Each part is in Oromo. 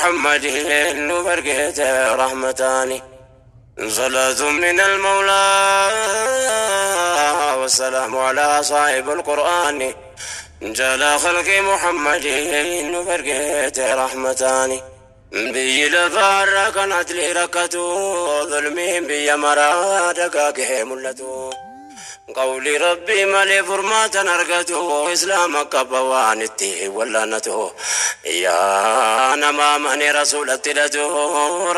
محمد نفرقت رحمتان صلاة من المولى والسلام على صاحب القرآن جل خلق محمد نفرقت رحمتان biyyi lafaarra kan adli rakkatu zulmiin biyya maraa dagaagee mul'atu qawli rabbii malee furmaatan argatu islaama qaba waan itti wallaanatu yaa nama amane rasuulatti hidhatu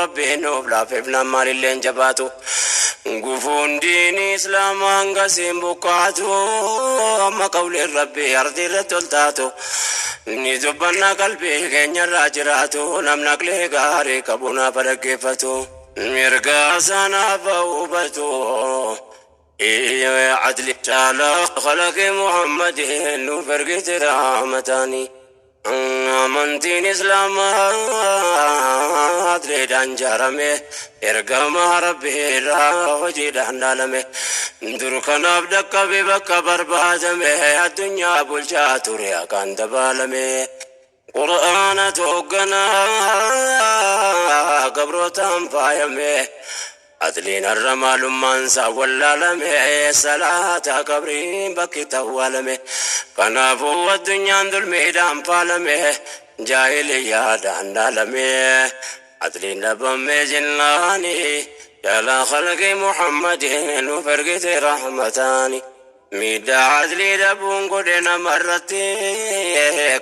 rabbiin nuuf laafeef namaalilleen jabaatu gufuun diini islaamaa hangasiin buqqaatu amma qawliin rabbii ardii irratti ol taatu ni dubbanna qalbii keenyarraa jiraatu namni aqlii gaarii qabu naaf dhaggeeffatu mirga sanaaf hubatu عدل تعالى خلق محمد نفرقت رحمتاني amantiin islaamaa adleedhaan jaarame ergama rabbii irraa hojiidhaan dhaalame dur kanaaf dhaqqabe bakka barbaadame addunyaa bulchaa ture akkaan dabaalame qur'aana toogganaa gabrootaan faayame adliin har'a maalummaan isaa wallaalame salaata qabriin bakki tawwaalame kanaafuu addunyaan dulmiidhaan faalame jaahiliyyaadhaan dhaalame adliin dhabame jennaani jala khalqi muhammadin nuuf ergite rahmataani miidhaa adlii dhabuun godhe namarratti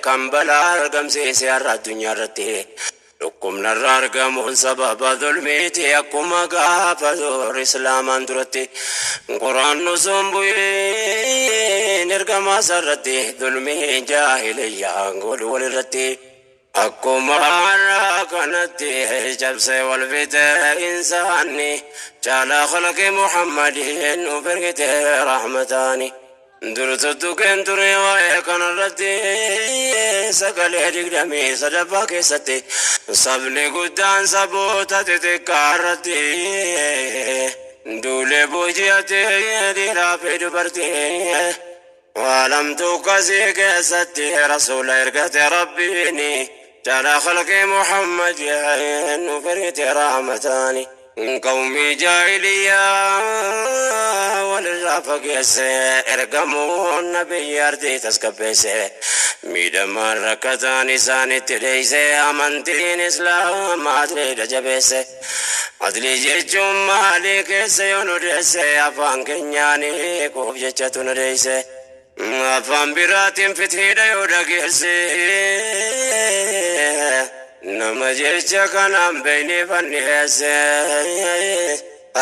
kan balaa argamsiise har'a addunyaa irratti dhukkubnarra argamuun sababa zulmiiti akkuma gaafa dur islaamaan duratti quraan nusuun bu'iin ergamaa sarratti zulmii jaahiliyyaan godhu walirratti akkuma har'a kanatti cabsee wal fixe insaanni caalaa khalqi muhammadiin nuuf ergite rahmataani dur tuttuqeen ture waa'ee kanarratti sagalee 23ffaa keessatti sabni guddaan saboota xixiqqaa irratti duulee booji'atee dhiiraa fi dubartii waalamtu kasii keessatti rasuula ergate rabbiini jala khalqi muhammad nuuf ergite rahmataani qawmii jaahiliyyaa walirraa fageesse ergamuun nabiyyi ardii tasgabbeesse miidhamaan rakkataan isaanitti dheeyse amantiin islaamaa adliidha jabeesse adlii jechuun maalii keessa yoo nu deesse afaan keenyaanii kuuf jechatu nu deeyse afaan biraatiin fitiidha yoo dhageesse nama jecha kanaan beeyneef anniheesse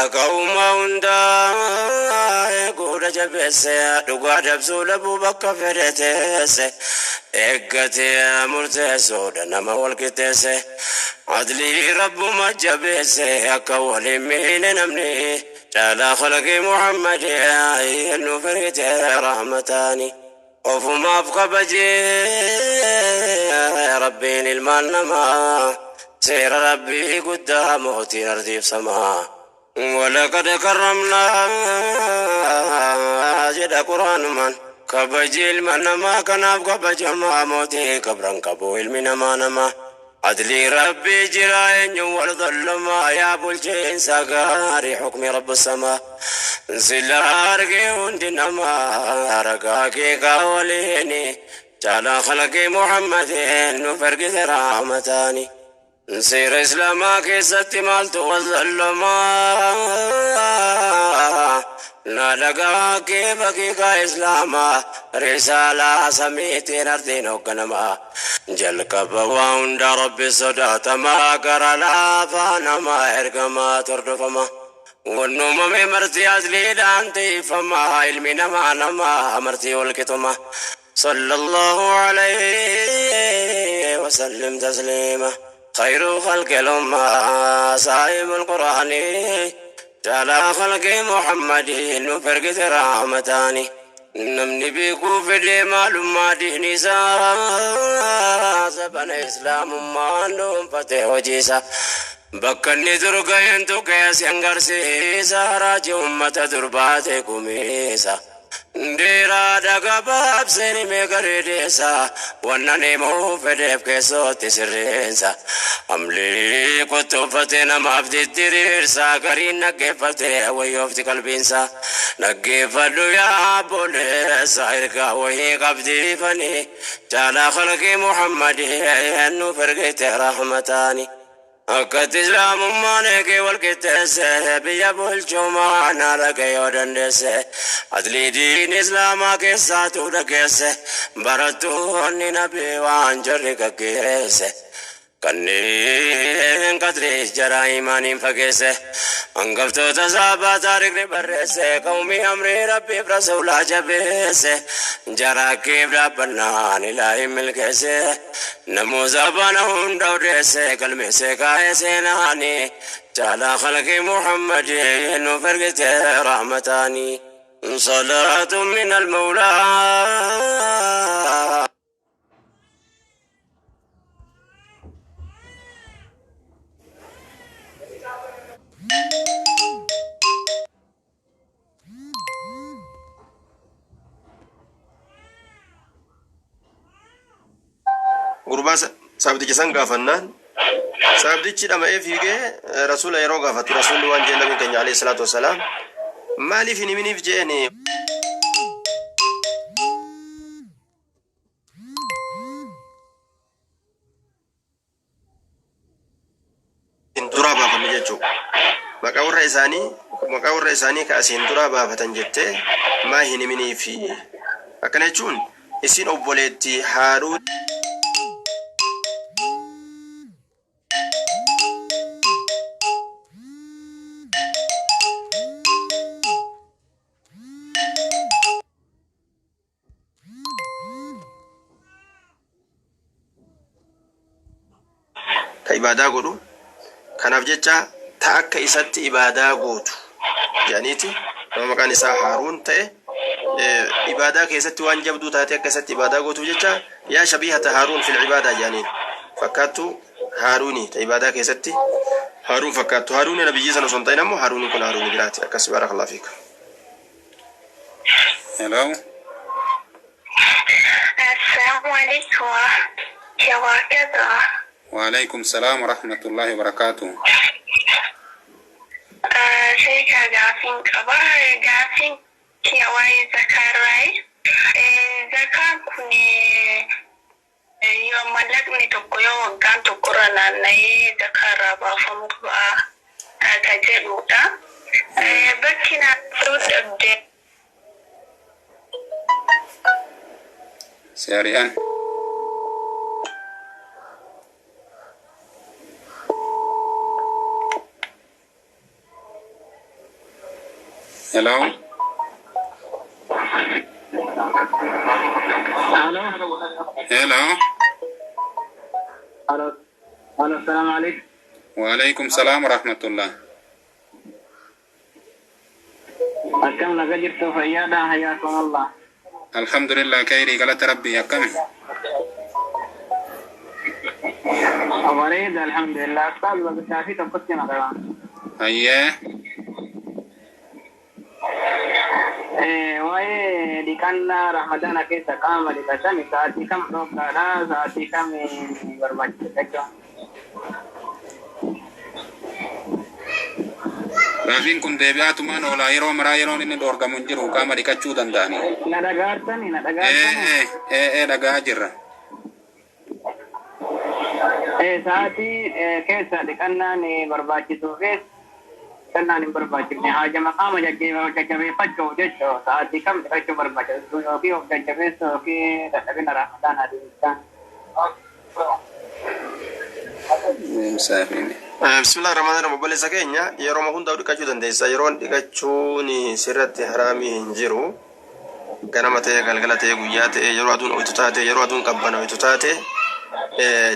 akka uumaa hundaa eeguudha jabeesse dhugaa dabsuu dhabuu bakka fedhe teesse eeggatee murteessuudha nama wal qixxeesse adlii rabbuma jabeesse akka waliin miine namni caalaa khalqi muhammad nuuf ergite rahmataani ofumaaf kabajee rabbiin ilmaan namaa seera rabbii guddaa mootiin ardiif samaa ولقد كرمنا jedha quraanumaan kabaji ilma namaa kanaaf kabajamaa mootii kabran qabu ilmi namaa namaa adlii rabbii jira eenyu wal dhullumaa yaa bulchiinsa gaarii hukmi rabbu samaa sila argee hundi namaa ragaa kee kaawwaliini caalaa khalqii muhammadin nuuf ergite rahmataani seera islaamaa keessatti maaltu wal dhullumaa na dhagaa kee baqiiqaa islaamaa risaalaa samiitiin ardiin hoogganamaa jalqaba waa hunda rabbi sodaatamaa gara laafaa namaa ergamaa tordofama wannumame marti asliidhaan tiifamaa ilmi namaa namaa marti walqixuma صلى الله عليه وسلم تسليما خير خلق الأمة صاحب القرآن جعل خلق محمد نفرقت رحمتاني namni beekuu fedhee maalummaa diin isaa sabana islaamummaan dhuunfate hojiisa bakka inni dur ga'eentu keessa hangarsiisa raajii ummata dur baate kumiisa Dheeraadha gabaabseen himee gareedeessa wanna neemuu fedheef keessootti sirreensa. Amlee kottoonfatee namaaf diddiriirsa gariin dhaggeeffatee wayyoofti qalbiinsa. Dhaggeeffadhu yaa obboleessa ergaa wayii qabdiifanii caalaa khalqii Muhammadii nuuf ergite rahmataani. Akkatti islaamummaan eegee wal qixxeesse biyya bulchumaan haala yoo dandeesse atliitiin islaamaa keessaatu dhageesse barattoonni nabii waan jarri gaggeesse. Kanneen qatrii jaraa imaaniin fageesse hangaftoota saabaa taarikni barreesse qawmii amrii rabbiif rasuulaa jabeesse jaraa keef dhaabbannaan ilaahin milkeesse namoota bana hunda odeesse galmeesse kaa'ee seenaani caalaa khalqii Muhammadii nuuf ergite rahmataani. صلاة من المولى. Gurbaa saabticha san gaafannaan saabtichi dhama'ee fiigee rasuula yeroo gaafatu rasuulli waan jeen nabiin keenya alayhi salaatu wassalaam maaliif hin himiniif jeen. Duraa baafanne jechuu maqaa warra isaanii, maqaa warra isaanii ka asiin duraa baafatan jettee maa hin himiniifi? Akkana jechuun isin obboleetti Haaruu ka ibaadaa godhu, kanaaf jecha ta akka isatti ibaadaa gootu jedhaniiti nama maqaan isaa Haaruun ta'e ibaadaa keessatti waan jabduu taate akka isatti ibaadaa gootuuf jecha yaa shabiihata Haaruun fil ibaadaa jedhaniin, fakkaattu Haaruuni ta ibaadaa keessatti Haaruun fakkaattu. Haaruuni nabiyyii sana osoo hin ta'in ammoo Haaruuni kun Haaruuni biraati. Akkas, baarakallahu fiik. Hello. Assalamu alaikum warahmatullahi wabarakatuh. Waalaikum salam warahmatullahi wabarakatuh. Sheeka, gaafiin qaba. Gaafiin kiyya waa'ee zakaarraayi. Zakaan kun yoo mallaqni tokko yoo waggaan tokkorra naanna'ee zakaarraa baafamuu qaba ka jedhudha. Bakki naannoo dhabde. Si ari'an. Hello. الو. Hello. الو الو، السلام عليكم. Waalaikum salam warahmatullah. Akkam naga jirtu, fayyaadha? حياكم الله. Alhamdulillah, khayrii, galata rabbii. Akkami? Bareeda, alhamdulillah. Ustaaz, gaafii tokkotti maqaa. Hayyee. Waa'ee dhiqannaa Ramadaana keessa qaama dhiqatan sa'aatii kam dhooqaadha, sa'aatii kam barbaachisa jechuudha? Gaafiin kun deebi'aatumaan oolaa. Yeroo maraa yeroon inni dhoorgamu hin jiru, qaama dhiqachuu danda'ani. Na dhagaartani? Na Ee. dhagaartani? Ee, dhagaa jirra. Sa'aatii keessa dhiqannaan barbaachisuu fi dhiqannaan hin barbaachifne, haajama qaama jajjabeeffachuu jechuudha. Sa'aatii kam dhiqachuu barbaachisu, yookiin of jajjabeessuu yookiin dadhabina Ramadaanaa deebisaan? Deemsaafiin. Bismillah rahmaan rahim. Obboleessa keenya, yeroo hundaa dhiqachuu dandeessa. Yeroon dhiqachuun sirratti haraamii hin jiru. Ganama ta'e, galgala ta'e, guyyaa ta'e, yeroo aduun oyitu taate, yeroo aduun qabbanoytu taate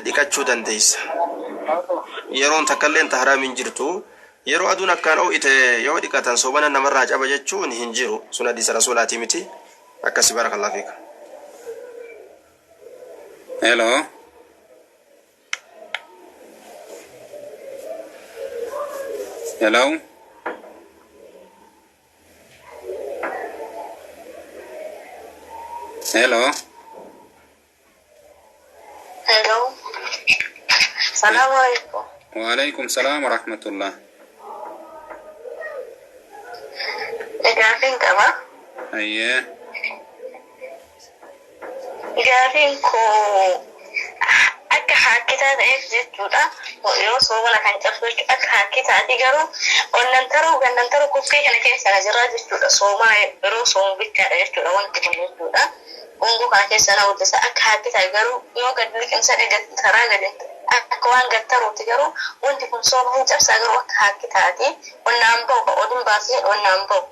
dhiqachuu dandeessa. Yeroon takka illee ta haraamii hin jirtu. Yeroo aduun akkaan ho'ite yoo dhiqatan soobana namarraa caba jechuun hin jiru. Sun hadiisa rasuulaatii miti. Akkasi, barakallahu fiika. Hello. Hello. Hello. Hello. Salaamu alaikum. Waalaikum salaam wa rahmatullah. Gaafiin qaba. Ayyee. Gaafiin koo akka haakkitaa ta'eef jechuudha. Yeroo soomana kan cabsu jechuudha. Akka haakkitaati garuu onnan taruu gannan taruu kokkee kana keessa na jira jechuudha. Soomaa yeroo soomu bichaadha jechuudha wanti kun jechuudha. Ungoo kana keessa na hojjeta akka haakkitaa garuu yoo gad liqimsa taraa gadi akka waan gad taruuti garuu wanti kun sooma hin cabsaa garuu akka haakkitaati. Onnaan bahu ka oduun baasee onnaan bahu.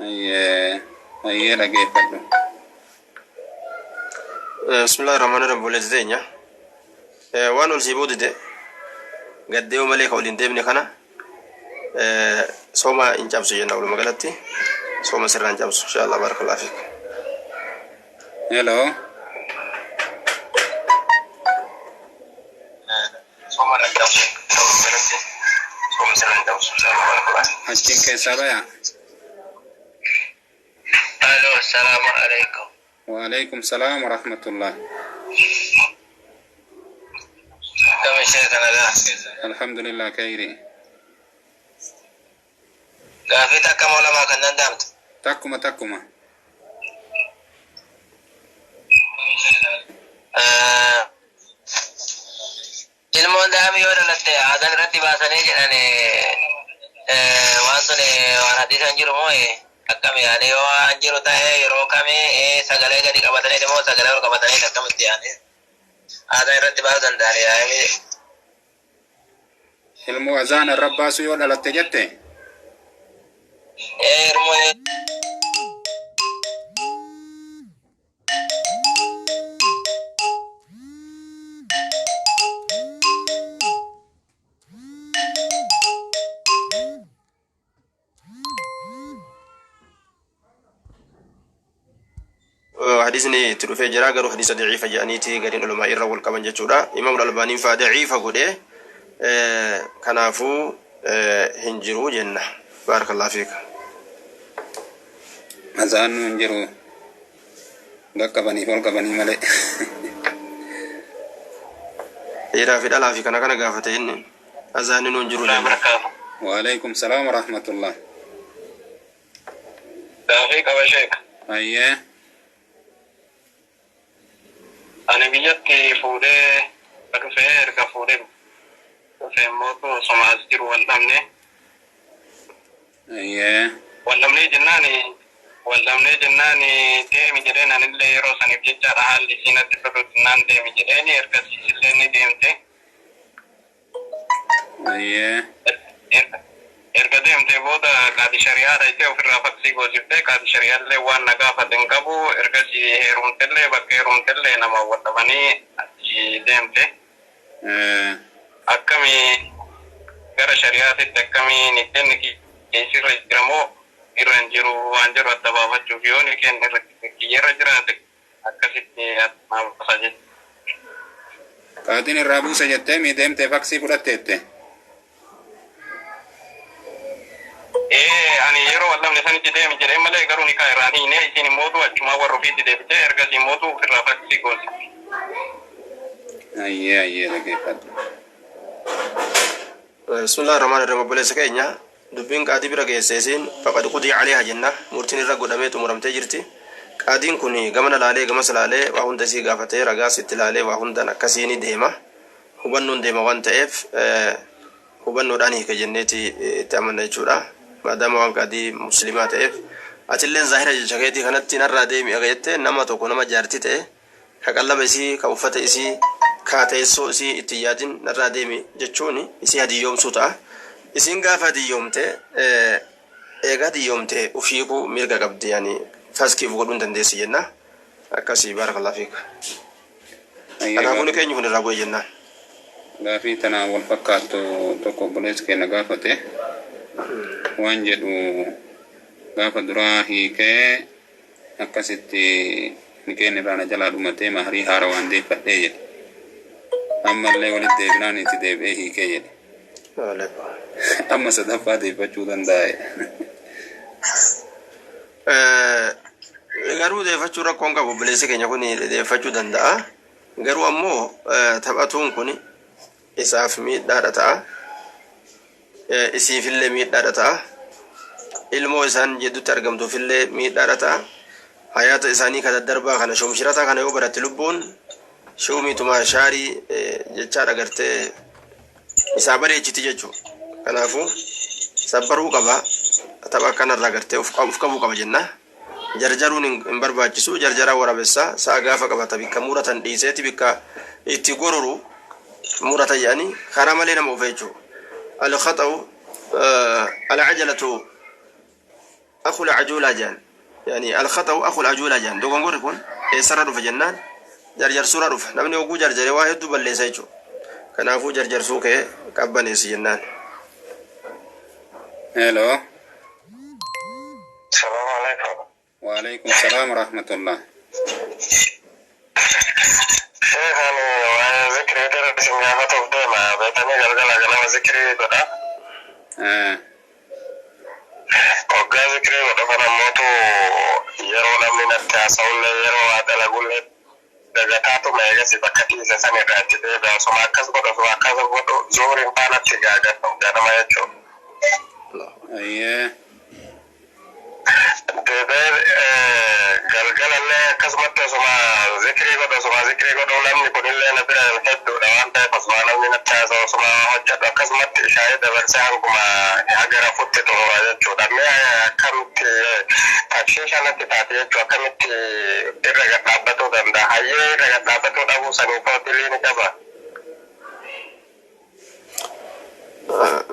Ayyee. Ayyee dhageeffadhu. Bismillaahi rahmaani rahiim obboleessa teenya. Waan ol sii buutite gaddeewu malee ka waliin deemne kana sooma hin cabsu jenna walumaa galatti sooma sirraa hin cabsu insha Allah barakallahu fiik. Hello. Sooma irraa hin cabsu walumaa galatti sooma sirraa hin cabsu insha Allah barakallahu fiik. Achiin keessaa baya. Alo, salaamu alaikum. Waalaikum salaam wa rahmatullah. Kama sheeka nagaa. Alhamdulillah khayri. Gaafii takka moo lamaa kan danda'amtu? Takkuma takkuma. Ilmoon daa'imni yoo dhalatte aadaan irratti baasanii jedhan waan sun waan hadiisaan jiru moo akkami yaani yoo waan jiru ta'e yeroo kamii sagalee gadi qabatanii moo sagalee ol qabatanii akkamitti yaani aadaan irratti baasuu danda'an yaani. Ilmoo azaana irra baasu yoo dhalatte jette. Ilmoo Hadisni itti dhufee jira garuu hadisa daciifa jedhaniiti gariin ulamaa irra wal qaban jechuudha. Imaamul Albaaniin faa daciifa godhee kanaafuu hin jiru jenna. Baarakallahu fiika. Azaannu hin jiru. Qaqqabaniif ol qabanii malee. Dhiiraa fi dhalaa fi kana kana gaafate inni azaanni nuun jiru jenna. Waalaikum salaam wa rahmatullah. Gaafii qaba sheeka. Ayyee. Ani biyyatti fuudhee dhufee erga fuudhee dhufee immoo osuma as jiru wal dhabne. Ayyee. Wal dhabnee jennaan deemi jedheen anillee yeroo saniif jechaadha haalli isiin natti tolu jennaan deemi jedheen ergasiis illee ni deemte. Ayyee. Erga deemtee booda qaadi shari'aadha jettee ofirraa faksii goosiftee qaadi shari'aallee waan na gaafate hin qabu ergasii heerumtellee bakka heerumtellee nama wal dhabanii achi deemte. Akkami gara shari'aatitti akkamiin ittiin keessirra jira moo irra hin jiru waan jedhu adda baafachuuf yoo ni kenna kiyyarra jiraate akkasitti naaf basa jechuudha. Qaatiin irraa buusa jettee mii deemtee faksii fudhatteette. Ani yeroo wal dhabne sanitti deemi jedhee malee garuu ni kaa irraan hiine isiin immootu achumaa warra ofiitti deebitee ergasii immootu ofirraa faksii goosifte. Ayyee ayyee dhageeffadhu. Bismillaahi rahmaani rahiim obboleessa keenya dubbiin qaadii bira geesse isiin faqad qudiya aleeha jenna murtiin irra godhamee xumuramtee jirti. Qaadiin kun gamana laalee gamas laalee waa hunda isii gaafatee ragaas itti laalee waa hundaan akkasii ni deema. Hubannoon deema waan ta'eef hubannoodhaan hiika jenneeti itti amanna jechuudha. Maadaama waan qaadii muslimaa ta'eef atilleen zaahira jecha keetii kanatti narraa deemi aga jettee nama tokko nama jaartii ta'e ka qallaba isii ka uffata isii ka teessoo isii itti yaadin narraa deemi jechuun isii hadiyyoomsuu ta'a. Isiin gaafa hadiyyoomte eega hadiyyoomte ufiikuu mirga qabdi yaani faskiif godhuu hin dandeessi jenna. Akkasii baarakallahu fiika. Kanaafuu ni keenya kun irraa bu'e jennaan. Gaafii tana wal fakkaattu tokko obboleessi keenya gaafate waan jedhu gaafa duraa hiikee akkasitti nikeen irraa na jalaa dhumatee maharii haara waan deeffadhee jedhe. Ammallee walitti deebinaan itti deebi'ee hiikee jedhe. Amma sadaffaa deeffachuu danda'a. Garuu deeffachuu rakkoon qabu, obboleessi keenya kun deeffachuu danda'a. Garuu ammoo taphatuun kun isaaf miidhaadha ta'a. Isiifillee miidhaadha ta'a. Ilmoo isaan jidduutti argamtuufillee miidhaadha ta'a. Hayaata isaanii ka daddarbaa kana shumshirataa kana yoo baratte lubbuun shuumiituma shaarii jechaadha gartee isaa bareechiti jechuudha. Kanaafuu sabbaruu qaba. Tapha akkanarraa gartee of qabuu qaba jenna. Jarjaruun hin barbaachisu. Jarjaraa waraabessaa sa'a gaafa qabata bikka muratan dhiiseeti bikka itti goruru murata jedhanii karaa malee nama ofa jechuudha. Alkhaxa'u alcajalatu akul ajuulaa jedhan. Yani alkhaxa'u akul ajuulaa jedhan. Dogongorri kun eessarra dhufa jennaan jarjarsuurra dhufa. Namni oguu jarjaree waa hedduu balleessa jechuudha. Kanaafuu jarjarsuu kee qabbaneessi jennaan. Hello. Salaamu alaikum. Waalaikum salaam warahmatullah. Sheekh, ani waa'ee zikrii irra isin gaafatuuf deema. Beetanii galgala ganama zikrii godha. Hoggaa zikrii godhu kana ammootu yeroo namni natti haasa'ullee, yeroo waa dalagullee dagataatuma eegasi bakka dhiise san irraa itti deebi'a. Osuma akkas godhu, osuma akkas godhu zuhuriin faanatti gaagadhu ganama jechuudha. Ayyee. Deebi'ee galgalallee akkasumatti osuma zikrii godhu, osuma zikrii godhu, namni kunillee na bira hedduudha waan ta'eef osuma namni natti haasa'u, osuma hojjedhu akkasumatti ishaayii dabarsee hanguma haga rafutti xumura jechuudha. Mee akkamitti takshiisha natti taate jechuu, akkamitti irra gad dhaabbatuu danda'a? Hayyee, irra gad dhaabbatuu dhabuu saniif hoo dilii ni qaba?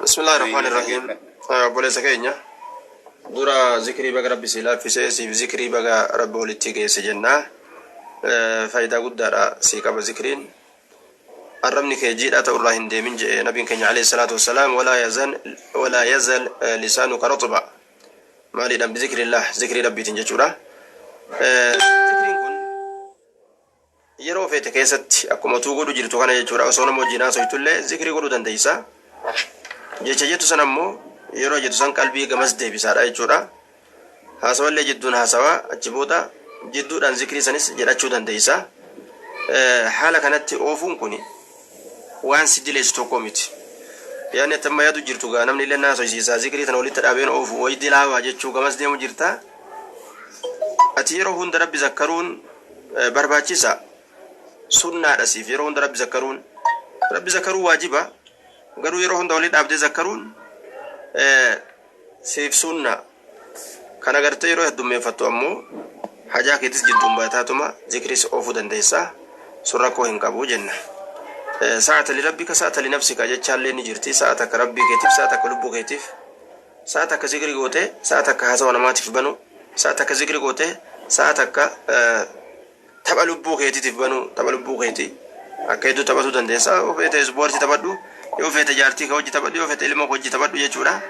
Bismillaahi rahmaani rahiim. Obboleessa keenya, dura zikrii baga Rabbi si laaffisee, siif zikrii baga Rabbi walitti geesse jennaa. Faayidaa guddaadha sii qaba zikriin. Arrabni kee jiidhaa ta'urraa hin deemin jedhe nabiin keenya alayhi salaatu wassalaam, walaa yazal lisaanuka ratba. Maaliidhaan? Bizikrillah, zikrii Rabbiitiin jechuudha. Zikriin kun yeroo feete keessatti akkuma tuu godhu jirtu kana jechuudha, osoo nama wajjin haasoytullee zikrii godhuu dandeessa. Jecha jettu san ammoo yeroo jettu san qalbii gamas deebisaadha jechuudha. Haasawallee jidduun haasawaa achi booda jidduudhaan zikrii sanis jedhachuu dandeessa. Haala kanatti oofuun kun waan si dileessu tokko miti. Yaadni ati amma yaadu jirtu gaa namni illee naasoysiisaa zikrii tana walitti dhaabeen oofu wayi dilaawaa jechuu gamas deemu jirta. Ati yeroo hunda Rabbi zakkaruun barbaachisa. Sunnaadha siif yeroo hunda Rabbi zakkaruun. Rabbi zakkaruun waajiba. Garuu yeroo hunda walii dhaabdee zakkaruun siif sunna. Kana gartee yeroo heddummeeffattu ammoo hajaa keetis jidduun baataatuma zikriis oofuu dandeessa. Sun rakkoo hin qabu jenna. Sa'ata li rabbika sa'ata li nafsika jechaallee ni jirti. Sa'a takka Rabbii keetiif, sa'a takka lubbuu keetiif. Sa'a takka zikrii gootee, sa'a takka haasawa namaatiif banu. Sa'a takka zikrii gootee, sa'a takka tapha lubbuu keetiitiif banu, tapha lubbuu keetii. Akka hedduu taphatuu dandeessa. Yoo feete ispoortii taphadhu, yoo feete jaartii kee hojii taphadhu, yoo feete ilmoo kee hojii taphadhu jechuudha.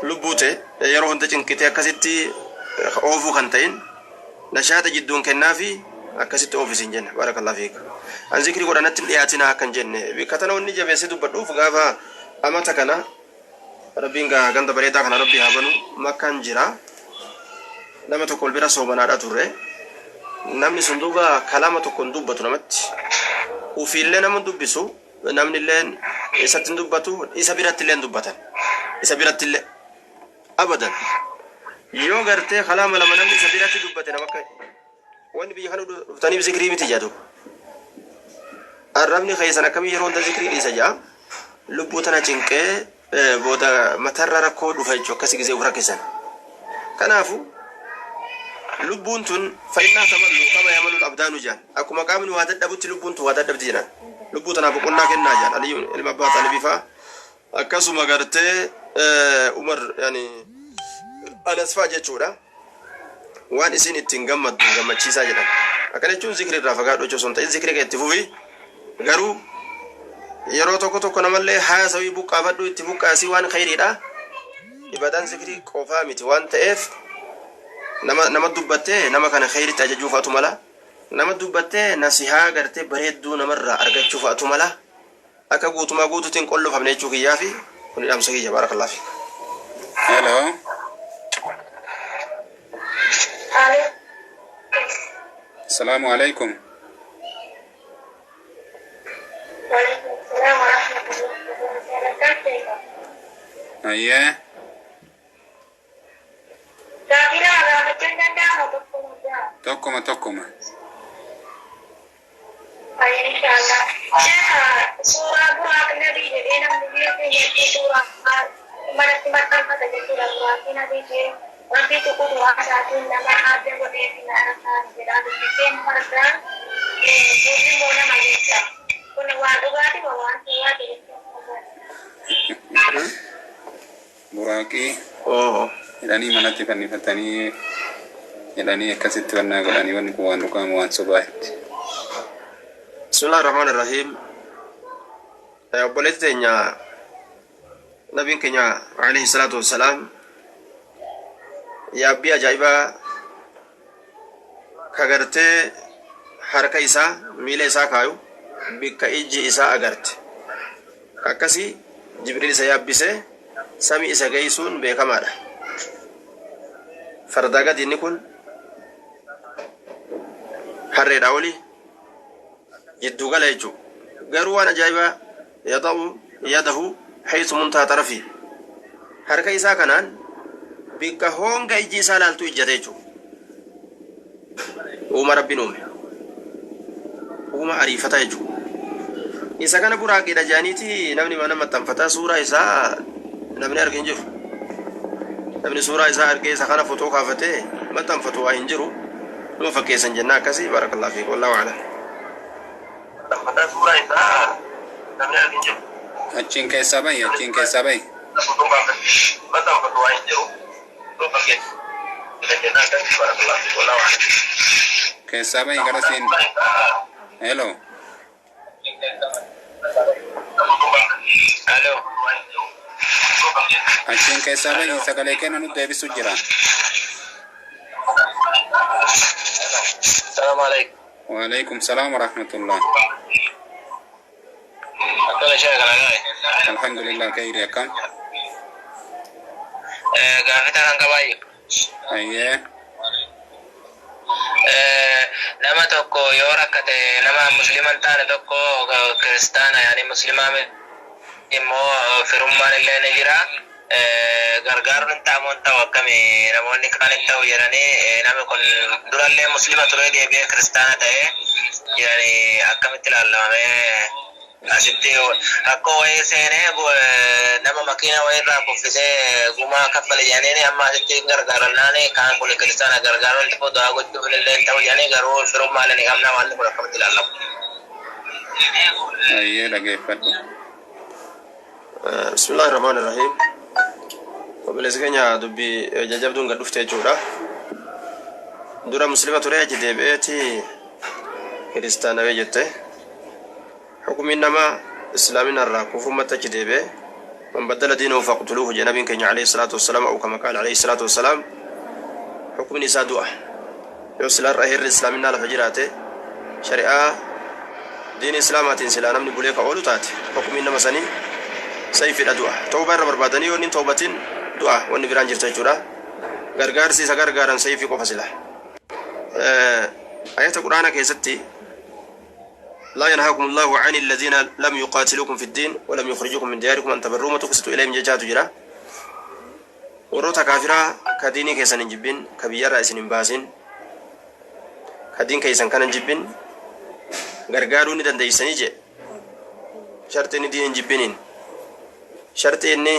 Lubbuu ta'e yeroo hunda cinqitee akkasitti oofuu kan ta'in nashaata jidduun kennaafi akkasitti oofis hin jenna. Barakallahu fiik. An zikrii godha natti hin dhiyaatinaa akka hin jenne. Bikka tana wanni jabeessee dubbadhuuf gaafa amata kana Rabbiin gaa ganda bareedaa kana Rabbi haa banu, Makkaan jira. Nama tokko ol bira soomanaadha turre. Namni sun duuba kalaama tokko hin dubbatu namatti. Ufiillee nama hin dubbisu, namni illee isatti hin dubbatu, isa biratti illee hin dubbatan. Isa biratti illee abadan. Yoo gartee kalaama lama namni isa biratti dubbate, nama akka wanni biyya kana dhuftaniif zikrii miti jedhu. Arrabni keessan akkamii yeroo hunda zikrii dhiisa jedha. Lubbuu tana cinqee booda matarra rakkoo dhufa jechuudha, akkasi gisee of rakkisan. Kanaafu lubbuun tun fa'innaa tamallu kama yamalul abdaanu jedhan. Akkuma qaamni waa dadhabutti lubbuun tun waa dadhabdi jedhan. Lubbuu tanaaf boqonnaa kennaa jedhan. Aliyyuu ilma abbaa Xaalibii fa'a. Akkasuma gartee Umar, yani Anas fa'a jechuudha. Waan isiin ittiin gammaddu gammachiisaa jedhan. Akkana jechuun zikri irraa fagaadhu jechuu osoo hin ta'in, zikri kee itti fufi, garuu yeroo tokko tokko namallee haasawii buqqaafadhu, itti buqqaasii, waan khayriidha. Ibadaan zikrii qofaa miti waan ta'eef nama dubbattee nama kana khayritti ajajuu fa'atu mala. Nama dubbattee nasihaa gartee bareedduu namarraa argachuu fa'atu mala. Akka guutumaa guutuutti hin qollofamne jechuu kiyyaafi kuni dhaamsa kiyya. Barakallahu fiik. Hello. Alo. Asalaamu alaikum. وعليكم السلام ورحمة الله وبركاته. Ayyee. Gaafii lama gaafachuun danda'ama tokko muddaa. Tokkuma tokkuma. Inshaallah. Sheekha suuraa buraaq nabii jedhee namni biyya keenyatti suuraa manatti maxxanfata jechuudha. Buraaqii nabii jedhee rabbiitu quduraa isaatiin nama adda godhee fi naannoo jedhaa dubbiseen fardaa suurri immoo nama jecha. Kun waan dhugaati moo waan sobaati jechuudha? Buraaqii Oo. jedhanii manatti fannifatanii jedhanii akkasitti wannaa godhanii wanni kun waan dhugamu waan sobaatti. Bismillaahi Rahmaani Rahiim. Obboleetti teenya nabiin keenya alayhi salaatu wassalaam yaabbii ajaa'ibaa ka gartee harka isaa miila isaa kaayu bikka ijji isaa agarte akkasii Jibriil isa yaabbisee samii isa geessuun beekamaadha. Fardaa gadi inni kun harreedha oli jidduu gala jechuudha. Garuu waan ajaa'ibaa yada'u yadahu haythu muntaha xarafi harka isaa kanaan bikka honga ijji isaa laaltu ijjate jechuudha. Uuma rabbiin uume. Uuma ariifata jechuudha. Isa kana buraaqiidha jedhaniiti namni mana maxxanfataa suuraa isaa namni arge hin jiru. Namni suuraa isaa argee isa kana fotoo kaafatee maxxanfatu waa hin jiru. Numa fakkeessan jennaa akkasii barakallahu fiik wallaahu a'lam. Achiin keessaa bahi achiin keessaa bahi. Keessaa bahi gara siin. Hello. Alo. Achiin keessaa bahi sagalee kenna nu deebisu jira. Salaamu alaikum. Waalaikum salaam wa rahmatullah. Akkana sheekha nagaa. Alhamdulillah khayri akkam. Gaafii kan qabaayu. Ayyee. Nama tokko yoo rakkate nama muslima hin taane tokko kiristaana yaani muslimaa immoo firummaan illee ni jira. Gargaaruun hin ta'amu hin ta'u akkami namoonni kaan hin ta'u jedhanii namni kun durallee muslima ture deebi'ee kiristaana ta'ee jedhanii akkamitti ilaallamamee asitti rakkoo wayii seenee nama makiina wayii irraa kuffisee gumaa kaffale jedhanii amma asitti hin gargaarannaan kaan kun kiristaana gargaaruun ta'u du'aa gochuuf illee hin ta'u jedhanii garuu firummaa ni qabna waan kun akkamitti ilaallamu. Ayyee dhageeffadhu. Bismillaahi Rahmaani Rahiim. Obboleessi keenya dubbii jajjabduun gad dhufte jechuudha. Dura muslima ture achi deebi'eeti kiristaanawee jette. Hukumiin nama islaamina irraa kufrummatti achi deebi'e. Man baddala diinahu faqtuluuhu jedhe nabiin keenya alayhi salaatu wassalaam au kama qaala alayhi salaatu wassalaam. Hukumni isaa du'a. Yoo silaa irra heerri islaaminaa lafa jiraate shari'aa diini islaamaatiin silaa namni bulee ka oolu taate hukumiin nama sanii sayfiidha du'a. Tawbaa irra barbaadanii yoo inni hin tawbatin du'a wanni biraan jirtu jechuudha. Gargaarsi isa gargaaran sayfii qofa sila. Ayata quraana keessatti لا ينهاكم الله عن الذين لم يقاتلوكم في الدين ولم يخرجوكم من دياركم أن تبروهم وتقسطوا إليهم ججات جرا warroota kaafiraa ka diinii keessan hin jibbin ka biyyarraa isin hin baasin ka diin keessan kana hin jibbin gargaaruu ni dandeeysanii jedhe sharxi inni diin hin jibbiniin sharxi inni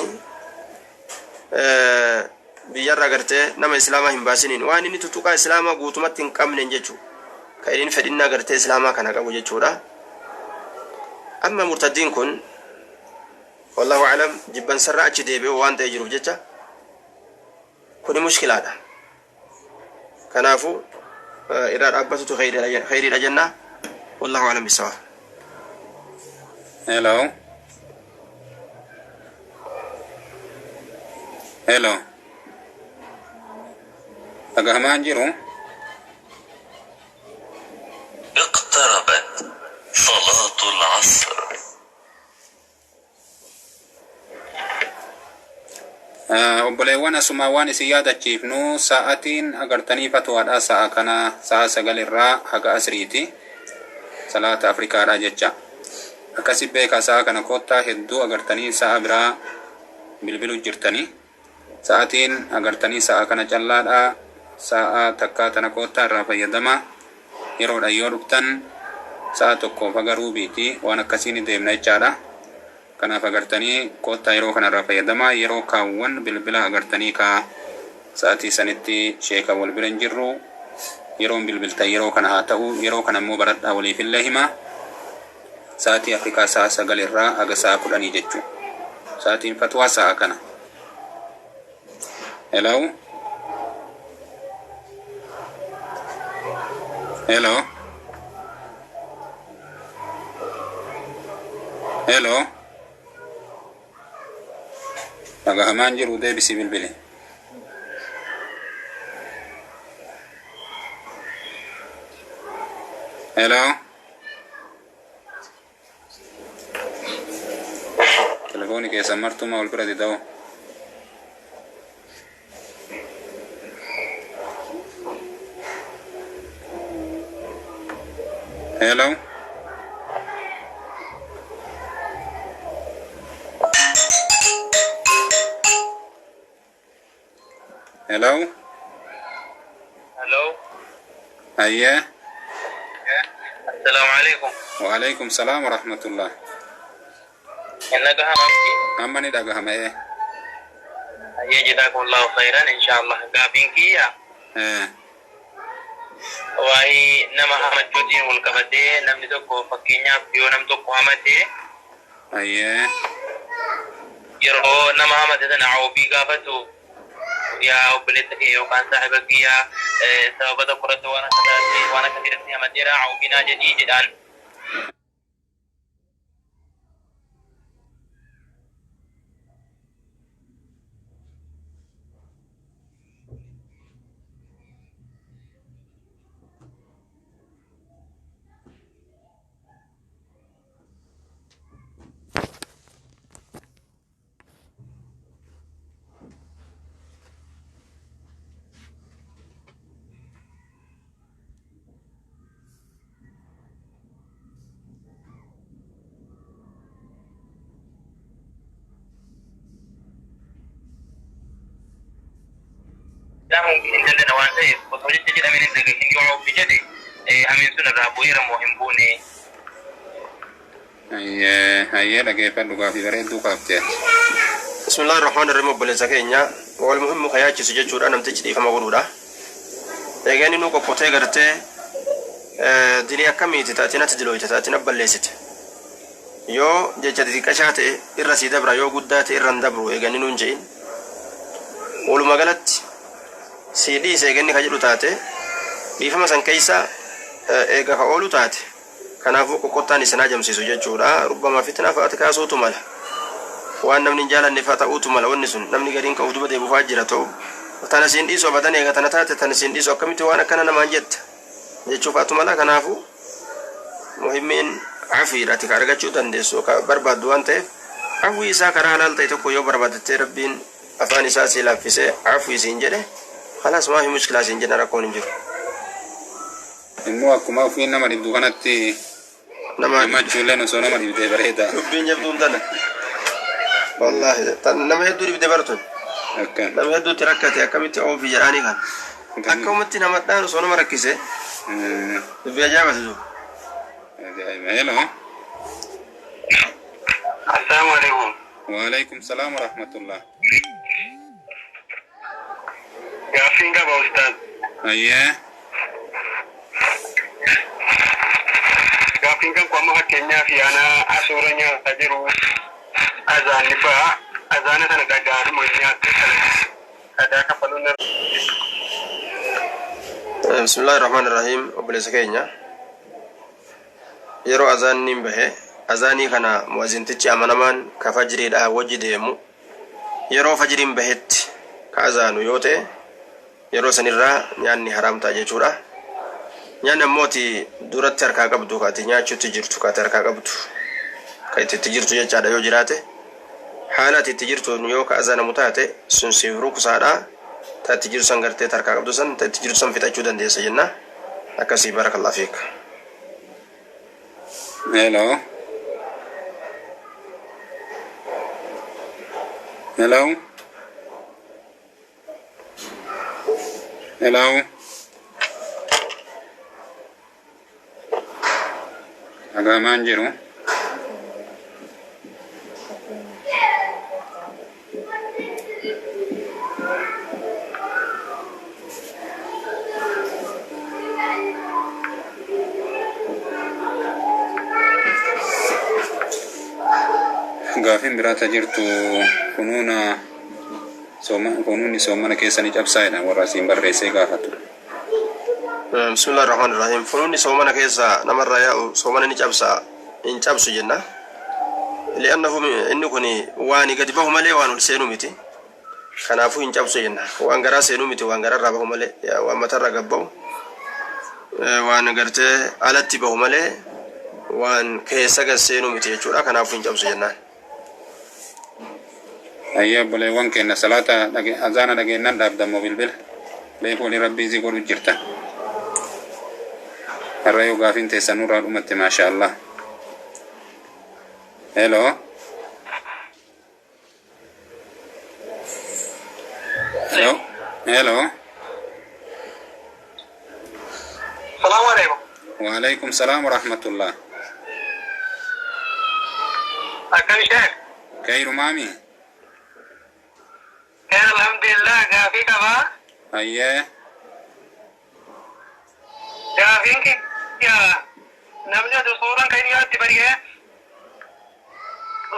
biyyarraa gartee nama islaamaa hin baasiniin waan inni tuttuqaa islaamaa guutumatti hin qabneen jechuu ka inni fedhinnaa gartee islaamaa kana qabu jechuudha amma murtaddiin kun wallahu alam jibbansarraa achi deebi'u waan ta'e jiruuf jecha kuni mushkilaadha kanaafu irraa dhaabbatutu khayriidha jenna wallahu alam bisawaab. Hello. Hello. Dhagahamaa hin jiru. اقتربت صلاة العصر. Obboleewwan, asumaa waan isin yaadachiifnu, sa'atiin agartanii fatwaadha sa'a kana sa'a 9 irraa haga asriiti, salaata Afrikaadha jecha. Akkasi beekaa, sa'a kana koottaa. Hedduu agartanii sa'a biraa bilbiluu jirtanii. Sa'atiin agartanii sa'a kana callaadha. Sa'a takkaa tana koottaa irraa fayyadama. Yeroodha yoo dhuftan sa'a tokkoof haga ruubiiti waan akkasii ni deemna jechaadha. Kanaaf agartanii koottaa, yeroo kana irraa fayyadama. Yeroo kaawwan bilbila agartanii kaa sa'atii sanitti sheeka wal bira hin jirru. Yeroon bilbiltan yeroo kana haa ta'u, yeroo kana immoo baradhaa waliifillee hima. Sa'atii Afrikaa sa'a 9 irraa haga sa'a 10 jechuudha. Sa'atiin fatwaa sa'a kana. Hello? Hello? Hello? Dhagahamaan jiru, deebisii bilbili. Hello? Telefooni keessan martumaa wal bira dida'u. Hello? Hello? Hello. Ayyee. Assalaamu alaikum. Waalaikum salaam wa rahmatullah. Hin dhagahamamti? Amma ni dhagahama ee. Ayyee, jazakumullahu khairan inshallah. Gaafiin kiyya waa'ee nama hamachuutiin wal qabatee, namni tokko fakkeenyaaf yoo nam tokko hamate, yeroo nama hamate sana ofii gaafatu, yaa obboleessa kee yookaan saahiba kiyyaa, sababa tokko irratti waan akka taate waan akka irratti hamateera, ofii naa jedhii jedhaan. Hin dandana waan ta'eef, osoo jecha jedhameen hin dhagahin yoo ofii jedhe, hamiin sun irraa bu'eera moo hin buune? Ayyee, ayyee, dhageeffadhu, gaafii bareedduu kaaftee. Bismillaahi Rahmaan Rahiim. Obboleessa keenya, wal muhimmu ka yaachisu jechuudha namtichi dhiifama godhuudha. Egaa inni nu qoqqotee gartee dilii akkamiiti taatiin ati dilooyte, taatiin abballeessite. Yoo jecha xixiqqashaa ta'e irra sii dabra, yoo guddaa ta'e irra hin dabru egaa inni nuun je'in. Walumaa galatti sii dhiise egaa inni ka jedhu taate, dhiifama san keessa eega ka oolu taate, kanaafuu qoqqottaan isin hajamsiisu jechuudha. Rubbama fitnaa fa'aati kaasuutu mala. Waan namni hin jaalanne fa'a ta'uutu mala. Wanni sun namni gariin ka uf duba deebi'u jira ta'u. Tana siin dhiisu abadan, eega tana taate tana siin dhiisu, akkamitti waan akkana namaan jetta jechuu fa'aatu mala. Kanaafuu muhimmiin afiidha, ati ka argachuu dandeessu ka barbaaddu waan ta'eef, afwii isaa karaa halaal ta'e tokko yoo barbaadattee, Rabbiin afaan isaa sii laaffisee afwii siin jedhe, khalaas, maa fi mushkilaa siin jenna, rakkoon hin jiru. Immoo akkuma ofiin nama dhibdu kanatti Nama himachuulleen osoo nama dhibdee bareeda. Dubbiin jabduun tana. Wallaahi tan nama hedduu dhibde bartun. Akkan. Nama hedduutti rakkate, akkamitti oofi jedhaanii kan. Akkamatti namadhaan osoo nama rakkise, dubbii ajaa'ibati jiru. Ajaa'iba. Hello. Assalaamu alaikum. Waalaikum salaam wa rahmatullah. Gaaffiin qaba, ustaaz. Ayyee. Gaaffiin kan amma fakkeenyaaf yaana asuura nyaataa jiru, azaanni ba'a, azaana sana dhagaadhuma nyaattee kana qadaa kafaluun Bismillaahi Rahmaan Rahiim. Obboleessa keenya, yeroo azaanni bahe, azaanii kana mu'azintichi amanamaan ka fajriidha wajji deemu, yeroo fajriin bahetti ka azaanu yoo ta'e, yeroo sanirraa nyaanni haraam ta'a jechuudha. Nyaanni ammoo ati duratti harkaa qabdu, ka ati nyaachuutti jirtu, ka ati harkaa qabdu, ka itti itti jirtu jechaadha yoo jiraate. Haala ati itti jirtuun yoo ka azanamu taate sun siif ruksaadha. Ta itti jirtu san gartee tarkaa qabdu san ta itti jirtu san fixachuu dandeessa jenna. Akkasii, barakallahu fiik. Hello. Hello. Hello. Dhagahamaan jiru. Gaafiin biraata jirtu kunuuna kunuunni soomana keessanii cabsaa'edha warra asiin barreessee gaafatu. Bismillah ar-Rahmaan ar-Rahiim. Funuunni soomana keessa namarraa yaa'u soomana ni cabsa hin cabsu jenna. Li'annahu inni kun waan gadi bahu malee waan ol seenuu miti. Kanaafuu hin cabsu jenna. Waan garaa seenuu miti, waan gararraa bahu malee, waan matarraa gad bahu, waan gartee alatti bahu malee waan keessa gad seenuu miti jechuudha. Kanaafuu hin cabsu jennaan. Ayyee, obboleewwan keenya, salaata azaana dhageennan dhaabdammoo bilbila. Beekuu waliin rabbii isii godhu jirta. Har'a yoo gaafiin teessan nurraa dhumatte, maasha Allah. Hello. Hello. Hello. Salaamu alaikum. Wa salaam wa rahmatullah. Akkam ishee? Kayru maami? Keen, alhamdulillah, gaafii qabaa. Ayyee. Gaafiin kiyya, namni osoo suuraan kan dhiyaatti bari'ee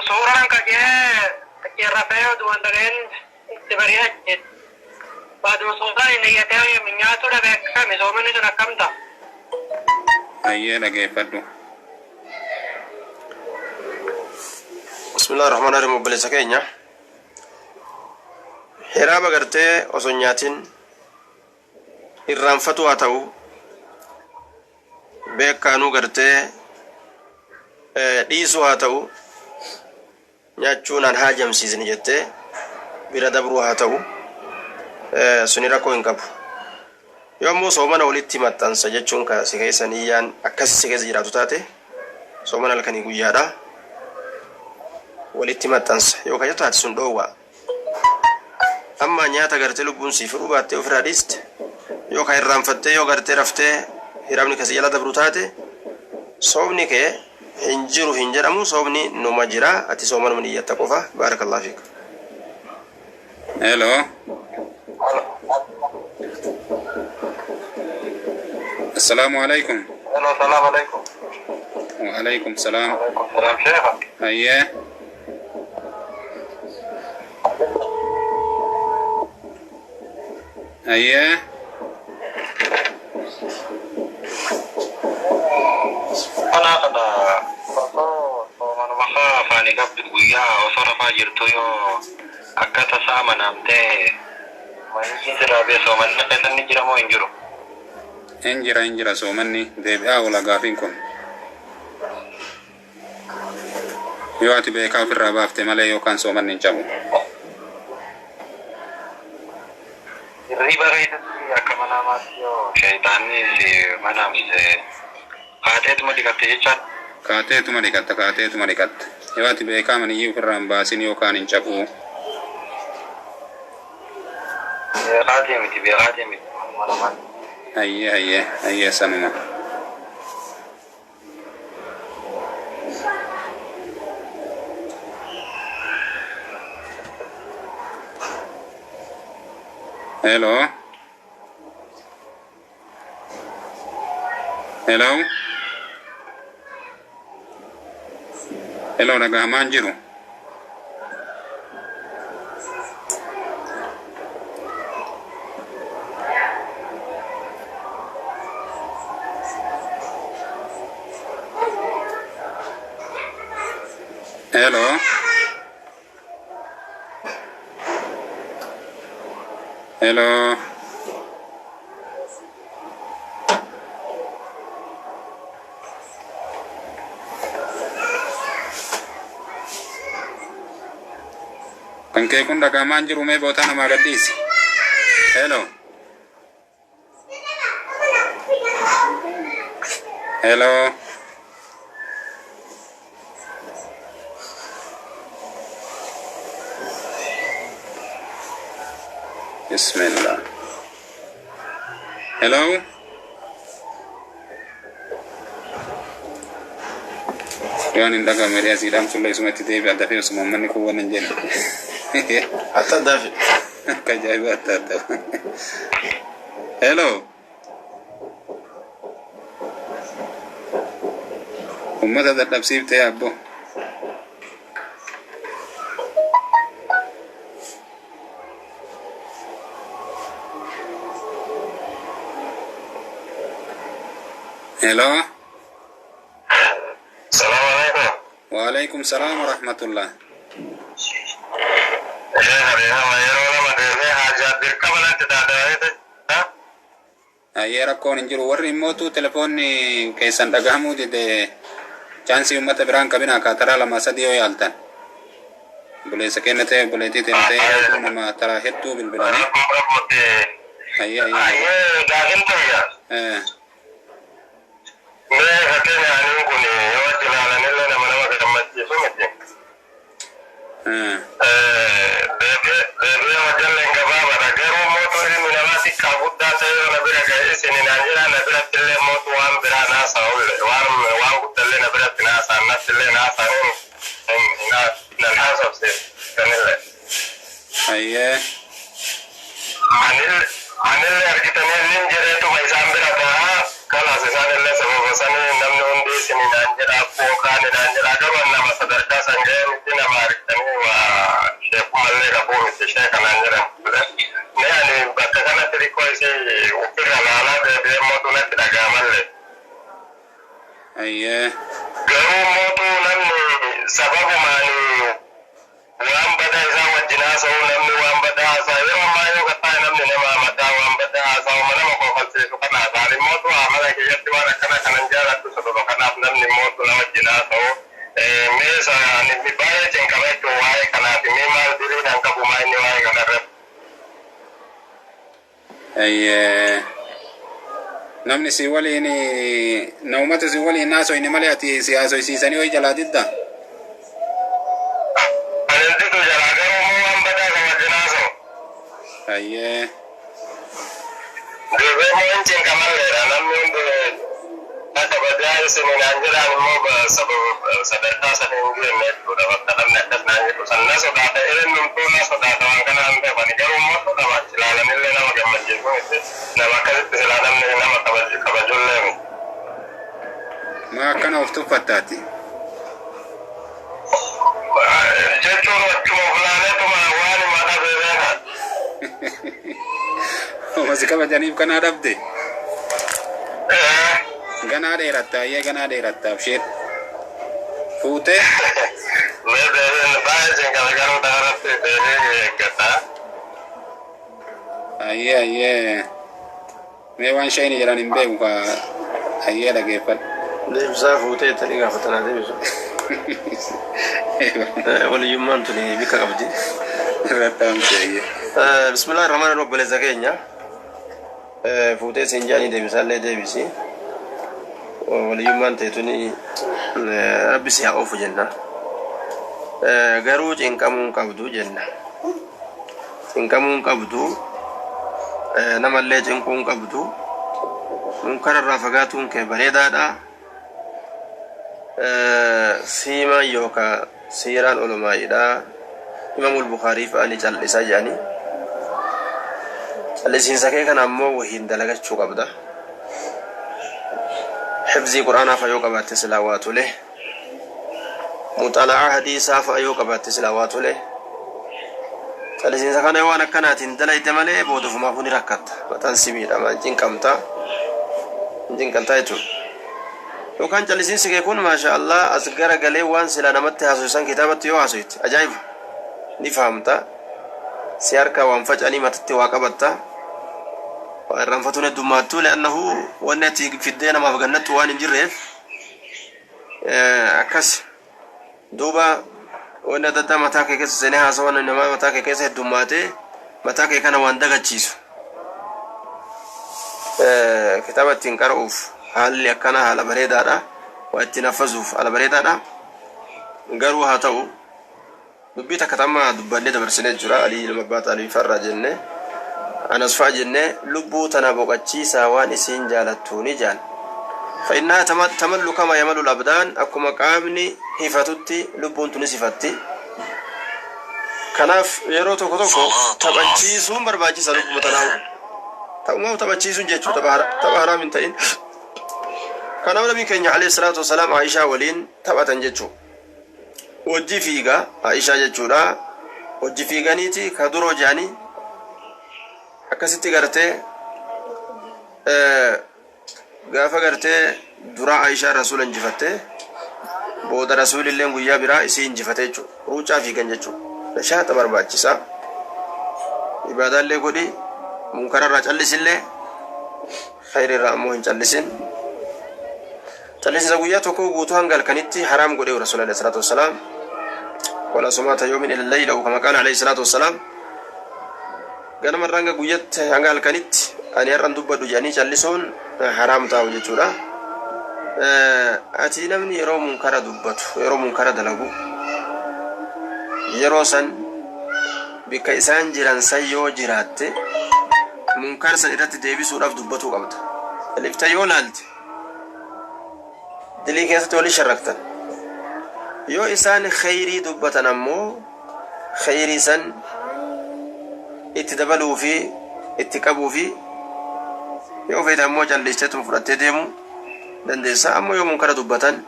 suuraan ka'ee rafee oduu waan dhaga'een itti bari'ee baaduu suuraan inni iyyatee nyaatu dhabe akkami, soomanni sun akkam ta'a? Ayyee, dhageeffadhu. Bismillah ar-Rahmaan ar-Rahiim. Obboleessa keenya, hiraaba gartee osoo hin nyaatin irraanfatu haa ta'u, beekaanuu gartee dhiisuu haa ta'u, nyaachuun an haajamsiisni jettee bira dabruu haa ta'u, suni rakkoo hin qabu. Yommuu soomana walitti maxxansa jechuun ka si keessa niyyaan akkasi si keessa jiraatu taate, soomana halkanii guyyaadha walitti maxxansa yoo ka jettu taate, sun dhoowwaa. Amma nyaata gartee lubbuun sii fudhuu baattee ofirraa dhiiste, yoo ka irraanfattee, yoo gartee raftee hiraabni kasi jala dabru taate, soomni kee hin jiru hin jedhamu. Soomni numa jira, ati soomanuma niyyatta qofa. Baarakallahu fiik. Hello. Assalaamu alaikum. Hello, salaam alaikum. Wa alaikum salaam. Alaikum salaam, sheekha. Ayyee. Ayyee. Kanaa kana osoo soomanuma faa afaanii qabdu guyyaa osoo rafaa jirtu yoo akka tasaa manaamtee manni sirraa bee, soomanni keessan ni jira moo hin jiru? Hin jira, hin jira soomanni. Deebi'aa oola gaafiin kun. Yoo ati beekaa ofirraa baafte malee yookaan soomanni hin cabu. Hirriba keessatti akka manaamaatti yoo shayitaanni si manaamsise kaateetuma dhiqatte jechaan. Kaateetuma dhiqatta, kaateetuma dhiqatta. Yoo ati beekaa maniyyii ofirraa hin baasin yookaan hin cabu. Beekaatii miti, beekaatii miti manamaan. Ayyee, ayyee, ayyee, sanuma. Hello. Hello. Hello, dhagahamaan jiru. Hello. Hello. Kan kee kun dhagahamaa hin jiru, mee bootaa namaa gadhiisi. Hello. Hello. Bismillah. Hello. Waan hin dhagahame asii dhaamsullee isumatti deebi'a, dafee osuma uummanni kun waan hin jedhe. Hatta daafi. Akka ajaa'ibaa adda adda. Hello. Uummata dadhabsiiftee abbo. Hello. Salaamu alaikum. Waalaikum salaam wa rahmatullah. Sheekh, yeroo lama deemee haajaa dirqama natti taatee. Ayyee, rakkoon hin jiru. Warri immootu telefoonni keessan dhagahamuu dide, chaansii uummata biraan qabina, kaataraa lama sadii yoo yaaltan. Obboleessa keenya ta'e, obboleettii ta'e ta'e, hedduu nama taraa hedduu bilbilanii. Ayyee, ayyee. Ayyee, gaafin tayya. Mee fakkeenya aniin kun yoo achi ilaalanillee nama gammachiisu miti. Deebi'ee hojjalleen gabaabaadha. Garuu mootu ilmi namaa xiqqaa guddaa ta'e yoo na bira ga'e isin naan jira, na biratti illee mootu waan biraa naasa'ullee, waan guddallee na biratti naasa'an, natti illee naasa'an, nan haasofsiisanillee. Ayyee. Anillee argitanii nin jedheetuma isaan bira ta'a. Kalaas isaan illee sababa sanii namni hundi isin naan jedha, akkoo kaani naan jedha. Garuu nama sadarkaa san ga'e miti, nama argitanii waa sheekumallee qabuu miti, sheeka naan jedhan. Mee ani bakka kanatti xiqqoo isii ofirra laalaa deebi'ee mootu natti dhaga'amallee. Ayyee. Garuu mootu namni sababumaani waan badaa isaa wajjin haasa'u, namni waan badaa haasa'u yeroo ammaa yoo gattaa'e, namni nama amataa waan badaa haasa'u, nama kofalchiisu kana haasa'an mootu amala kiyyatti waan akkana kanan jaaladhu. Sababa kanaaf namni mootu na wajjin haasa'u mee ani baay'ee cinqama jechuun waa'ee kanaaf. Mee maal diriin an qabu maa inni waa'ee kanarratti? Ayyee. Namni si waliin, namumatu si waliin haasoyne malee, ati si haasoysiisanii ho'i jalaa didda. Ani didu jalaa, garuu immoo waan badaa isa wajjin haasa'u. Ayyee. Deebi'ee immoo hin cinqamalleedha, namni hundi akka badaa isin naan jedhaan immoo sababa sadarkaa sana hin geenye jechuudha. Bakka namni akkas naan jedhu san na sodaata, eenyumtuu na sodaata waan kana hin beekan. Garuu immoo nama achi ilaalanillee nama gammachiisu miti, nama akkasitti silaa namni nama kabajullee miti. Maa akkana of tuffattaati? Jechuun achuma fulaaneetuma waan himaa dhabee beeka. Oma si kabajaniif kanaa dhabde. Ganaa dheeratta, ayyee, ganaa dheeratta, absheer. Fuutee. Mee deebiin baay'ee cinqame, garuu kanarratti deebii eeggata. Ayyee, ayyee. Mee waan shayini jedhan hin beeku ka, ayyee, dhageeffadhu. Deebisaa fuutee ittanii gaafatanaa deebisu. Waliyyummaan tuni bikka qabdi. Irratti dhaamte, ayyee. Bismillah rahmaan rahim. Obboleessa keenya. Fuutee siin jedhanii deebisaallee deebisi. Waliyyummaan ta'e tuni rabbi si haa oofu jenna. Garuu cinqamuu hin qabdu jenna. Cinqamuu hin qabdu. Namallee cinquu hin qabdu. Munkara irraa fagaatuun kee bareedaadha. Siimaan yookaan siiraan olumaayidha. Imaamul Bukaarii fa'aa ni cal'isa jedhanii. Cal'isiinsa kee kana ammoo wahiin dalagachuu qabda. Hifzii quraanaa fa'a yoo qabaatte silaa waa tole. Muxala'aa hadiisaa fa'a yoo qabaatte silaa waa tole. Cal'isiinsa kana waan akkanaatiin dalayte malee boodafumaafuu ni rakkatta. Mataan si miidhama, hin cinqamta. Hin cinqamtaa jechuudha. Yookaan cal'isiinsi kee kun, maasha Allah, as gara galee waan silaa namatti haasoysan kitaabatti yoo haasoyte ajaa'iba. Ni fahamta. Si harkaa waan facanii matatti waa qabatta. Waa irraanfatuun heddummaattu, le'annahu wanni ati fiddee namaaf gannattu waan hin jirreef akkas. Duuba Wanni adda addaa mataa kee keessa seenee haasawan namaa mataa kee keessa heddummaatee mataa kee kana waan dagachiisu. Kitaaba ittiin qara'uuf haalli akkana haala bareedaadha. Waa ittiin haffazuuf haala bareedaadha. Garuu haa ta'u dubbii takka tamma dubbannee dabarsinee jira. Alii ilma abbaa Xaalib farraa jenne, Anas fa'a jenne, lubbuu tana boqachiisaa waan isiin jaalattuuni jaan. فإنها تمل كما يمل الأبدان، akkuma qaamni hifatutti lubbuun tunis hifatti. Kanaaf yeroo tokko tokko taphachiisuun barbaachisa lubbuma tanaa. Ta'umaa taphachiisuun jechuu tapha haraam hin ta'in. Kanaaf Nabiin keenya alayhi salaatu wasalaam Aishaa waliin taphatan jechuu. Hojii fiigaa Aishaa jechuudha. Hojii fiiganiiti ka duroo jedhanii akkasitti gartee gaafa gartee duraa Aishaa Rasuula injifattee, booda Rasuulilleen guyyaa biraa isii injifate jechuudha. Ruucaa fiigan jechuudha. Nashaata barbaachisaa. Ibaadaallee godhi, munkararraa callisillee, khayrirraa ammoo hin callisin. Callisinsa guyyaa tokko guutuu hanga halkanitti haraam godhee Rasuul alayhi salaatu wassalaam. ولا صمات يوم إلى الليل أو كما قال عليه الصلاة والسلام. Ganama irraa hanga guyyatti, hanga halkanitti ani har'an dubbadhu jedhanii callisuun haraam ta'u jechuudha. Ati namni yeroo munkara dubbatu, yeroo munkara dalagu, yeroo san bikka isaan jiran san yoo jiraatte, munkara san irratti deebisuudhaaf dubbatuu qabda. Lifta yoo laalte dilii keessatti walii sharraktan. Yoo isaan kheyrii dubbatan ammoo kheyrii san itti dabaluu fi itti qabuu fi yoo feete ammoo callisteetuma fudhattee deemuu dandeessa. Ammoo yoo munkara dubbatan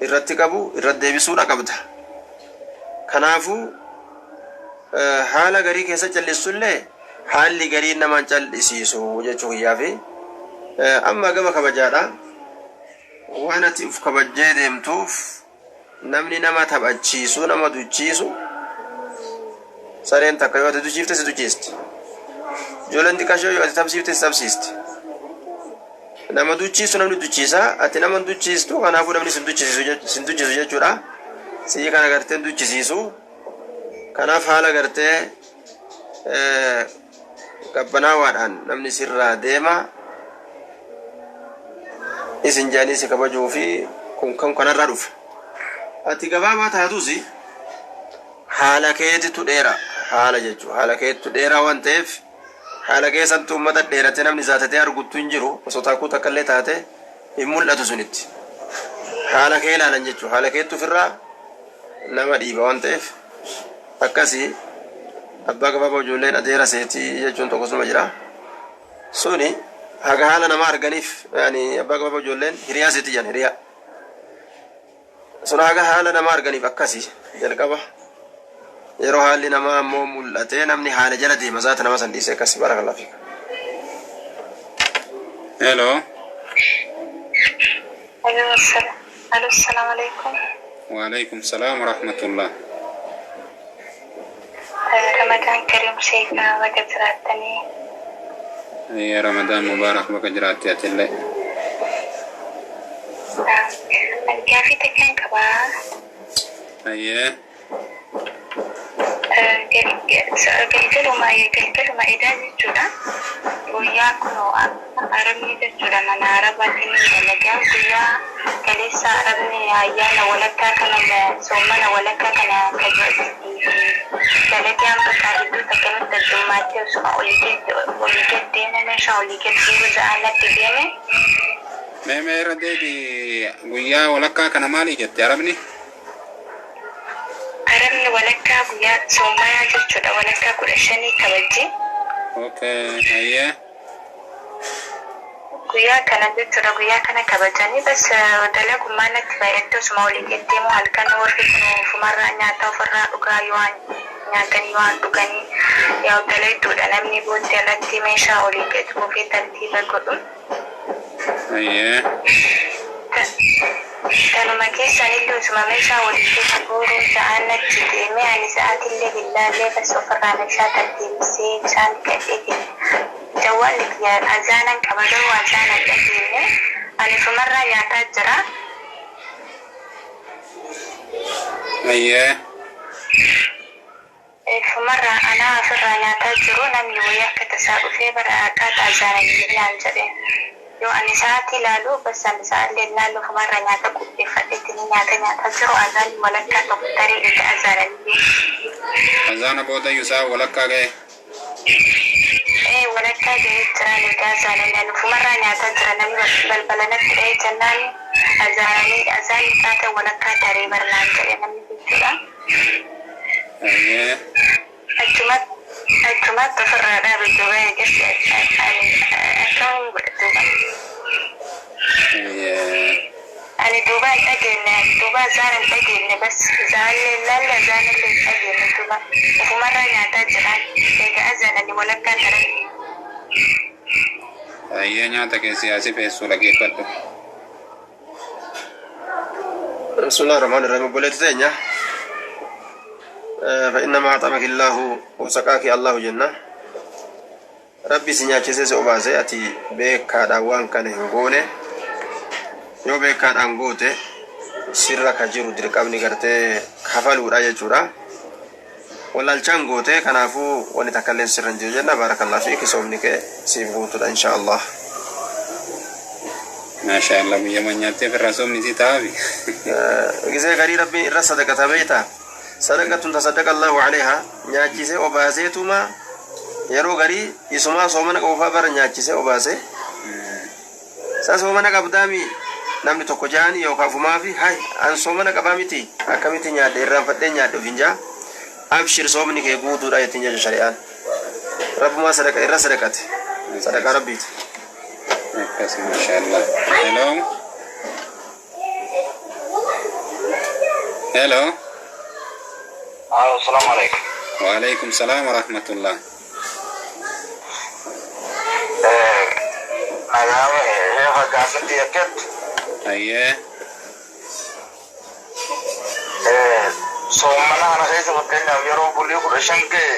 irratti qabu, irratti deebisuudha qabda. Kanaafuu haala garii keessa callisullee haalli garii namaan callisiisu jechuu kiyyaafi. Amma gama kabajaadha. Waan ati uf kabajjee deemtuuf namni nama taphachiisu, nama duchiisu, sareen takka yoo ati duchiifte si duchiisti. Ijoolleen xiqqashoo yoo ati tapsiifte si tapsiisti. Nama duchiisu namni duchiisa, ati nama hin duchiistu, kanaafuu namni sin duchiisu jechuudha. Sii kana gartee hin duchisiisu. Kanaaf haala gartee qabbanaawaadhaan namni sirraa deema isin jedhanii si kabajuu fi kun kan kanarraa dhufe. Ati gabaabaa taatus haala keetitu dheera, haala jechuudha. Haala keetitu dheeraa waan ta'eef haala keessattuu uummata dheeratee namni zaatatee arguttu hin jiru, osoo taakuu takka illee taate hin mul'atu sunitti. Haala kee ilaalan jechuudha. Haala keetti ofirraa nama dhiiba waan ta'eef akkasii abbaa gabaabaa ijoolleen adeera seetii jechuun tokko suma jira. Suni haga haala nama arganiif, yaani abbaa gabaabaa ijoolleen hiriyaa seetii jedhan hiriyaa. Sun haga haala nama arganiif akkasii jalqaba. Yeroo haalli namaa ammoo mul'atee namni haala jala deema, zaata nama san dhiisee akkasii. Barakallahu fiik. Hello. Alo, assalamu alaikum. وعليكم السلام ورحمة الله. Ramadaan Kareem sheekaa, baga jiraattanii. يا رمضان مبارك, baka jiraatte atillee. Gaafii takkaan qabaa. Ayyee. Galgaluma edaa jechuudha. Guyyaa kun arabni jechuudha, mana arabaatiin dalagaa. Guyyaa kaleessa arabni ayyaana walakkaa kana, soomana walakkaa kana dalagaan bakka iddoo takkanatti addummaatti osuma olii gad deemu, meeshaa olii gad deemu ja'aan natti deeme. Mee mee, irra deebi, guyyaa walakkaa kana maali jette arabni? Arabni walakkaa guyyaa soomanaa jechuudha, walakkaa 15 kabajji. Okay, ayyee. Guyyaa kana jechuudha, guyyaa kana kabajanii bas dalagummaa natti baay'atte. Osuma olii gad deemu halkan warri kun ofumarraa nyaata ofirraa dhugaa, yoo waan nyaatanii waan dhuganii yaa dalayduudha, namni booddee irratti meeshaa olii gad buufee tartiiba godhu. Ayyee. Kanuma keessan illee osuma meeshaa olii gad guuruu ja'aan natti deeme. Ani sa'aatillee billaallee bas ofirraa meeshaa tartiibsee bishaan dhiqadhee jawwaalli kiyya azaanan qaba, garuu azaanan dhageenye, ani ofumarraa nyaataa jira. Ayyee. Fumarraa anaa ofirraa nyaataa jiru namni wayii akka tasaa dhufee bara akkaataa azaananii naan jedhe. Yoo ani sa'aatii ilaalu bas ani sa'aallee ilaalu fumarraa nyaata qopheeffadheetti ni nyaata nyaataa jiru azaanni walakkaa tokko tarii erga azaananii. Azaana booda iyyuu sa'a walakkaa ga'e. Ee walakkaa ga'ee jira erga azaananii ani fumarraa nyaataa jira namni balbala natti dha'ee jennaan azaananii azaanni qaata walakkaa taree barnaan jedhe namni jechuudha. Ayyee. Achumatti ofirraa dhaabe duuba eegas ani akkamiin godha duuba. Ayyee. Ani duuba hin dhageenye duuba azaan hin dhageenye bas zaallee laalle azaanillee hin dhageenye duuba ofumarraa nyaataa jiraan eega azaananii walakkaan taran. Ayyee nyaata keessi asii feessuu dhaggeeffadhu. بسم الله الرحمن الرحيم obboleetti teenya فإنما أطعمك الله وسقاك الله jenna rabbi si nyaachisee si obaase ati beekaadhaan waan kana hin goone yoo beekaadhaan goote sirra ka jiru dirqamni gartee kafaluudha jechuudha walaalchaan goote kanaafuu wanni takka illee sirra hin jiru jenna baarakallah fiiki soomni kee siif guutuudha insha allah. Maasha Allah biyya nyaattee ofirraa soomni si ta'aafi. Gisee garii rabbiin irra sadaqata beeyta sadaqatun tasaddaqa allahu aleyha nyaachisee obaaseetuma yeroo garii isumaa soomana qabufaa bara nyaachisee obaase sa soomana qabdaami namni tokko jaani yookaan ufumaafi hay an soomana qabaa miti akkamitti nyaadhe irraanfadhee nyaadhe ofiin jaa abshir soomni kee guutuudha jettiin jecha shari'aan rabbumaa sadaqa irra sadaqate sadaqaa rabbiiti. Akkas maasha Allah. Hello. Hello. Assalamu alaikum. Waalaikum salaam wa rahmatullah. Nagaa gaafinti yakketti Ayyee. Soomana kana keessa fakkeenyaaf yeroo bulii 15 ga'e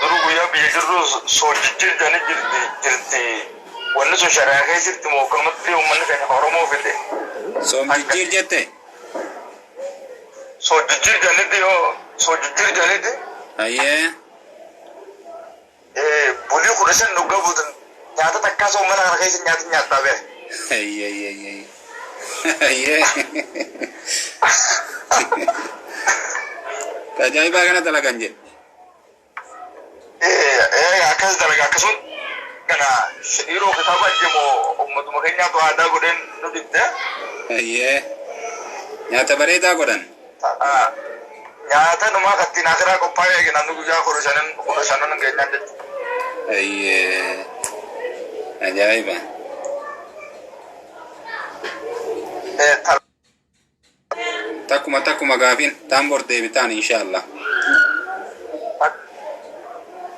duru guyyaa biyya jirru soojijjiirtanii jirti jirti wanni sun shari'aa keessa jirti moo akkanumatti uummanni keenya Oromoo fide. Soom jijjiir jette? Soojijjiirtanitti yoo soojijjiirtanitti Ayyee. Bulii 15 dhugaa buutan nyaata takkaa soomana kana keessa nyaata nyaattaa beek. Ayyee ayyee ayyee. Ayyee. Ajaa'ibaa kana dalagan jedhe. Akkas dalaga akkasuma kana yeroo kitaaba ajjamu uummatuma keenyaatu aadaa godheen nu dibde. Ayyee. Nyaata bareedaa godhan. Nyaata numaa kattiin akiraa qophaa'ee eege namni guyyaa 15 15 geenyaan jechuudha. Ayyee. Ajaa'iba. Takkuma takkuma gaafiin taan bor deebitaan insha Allah.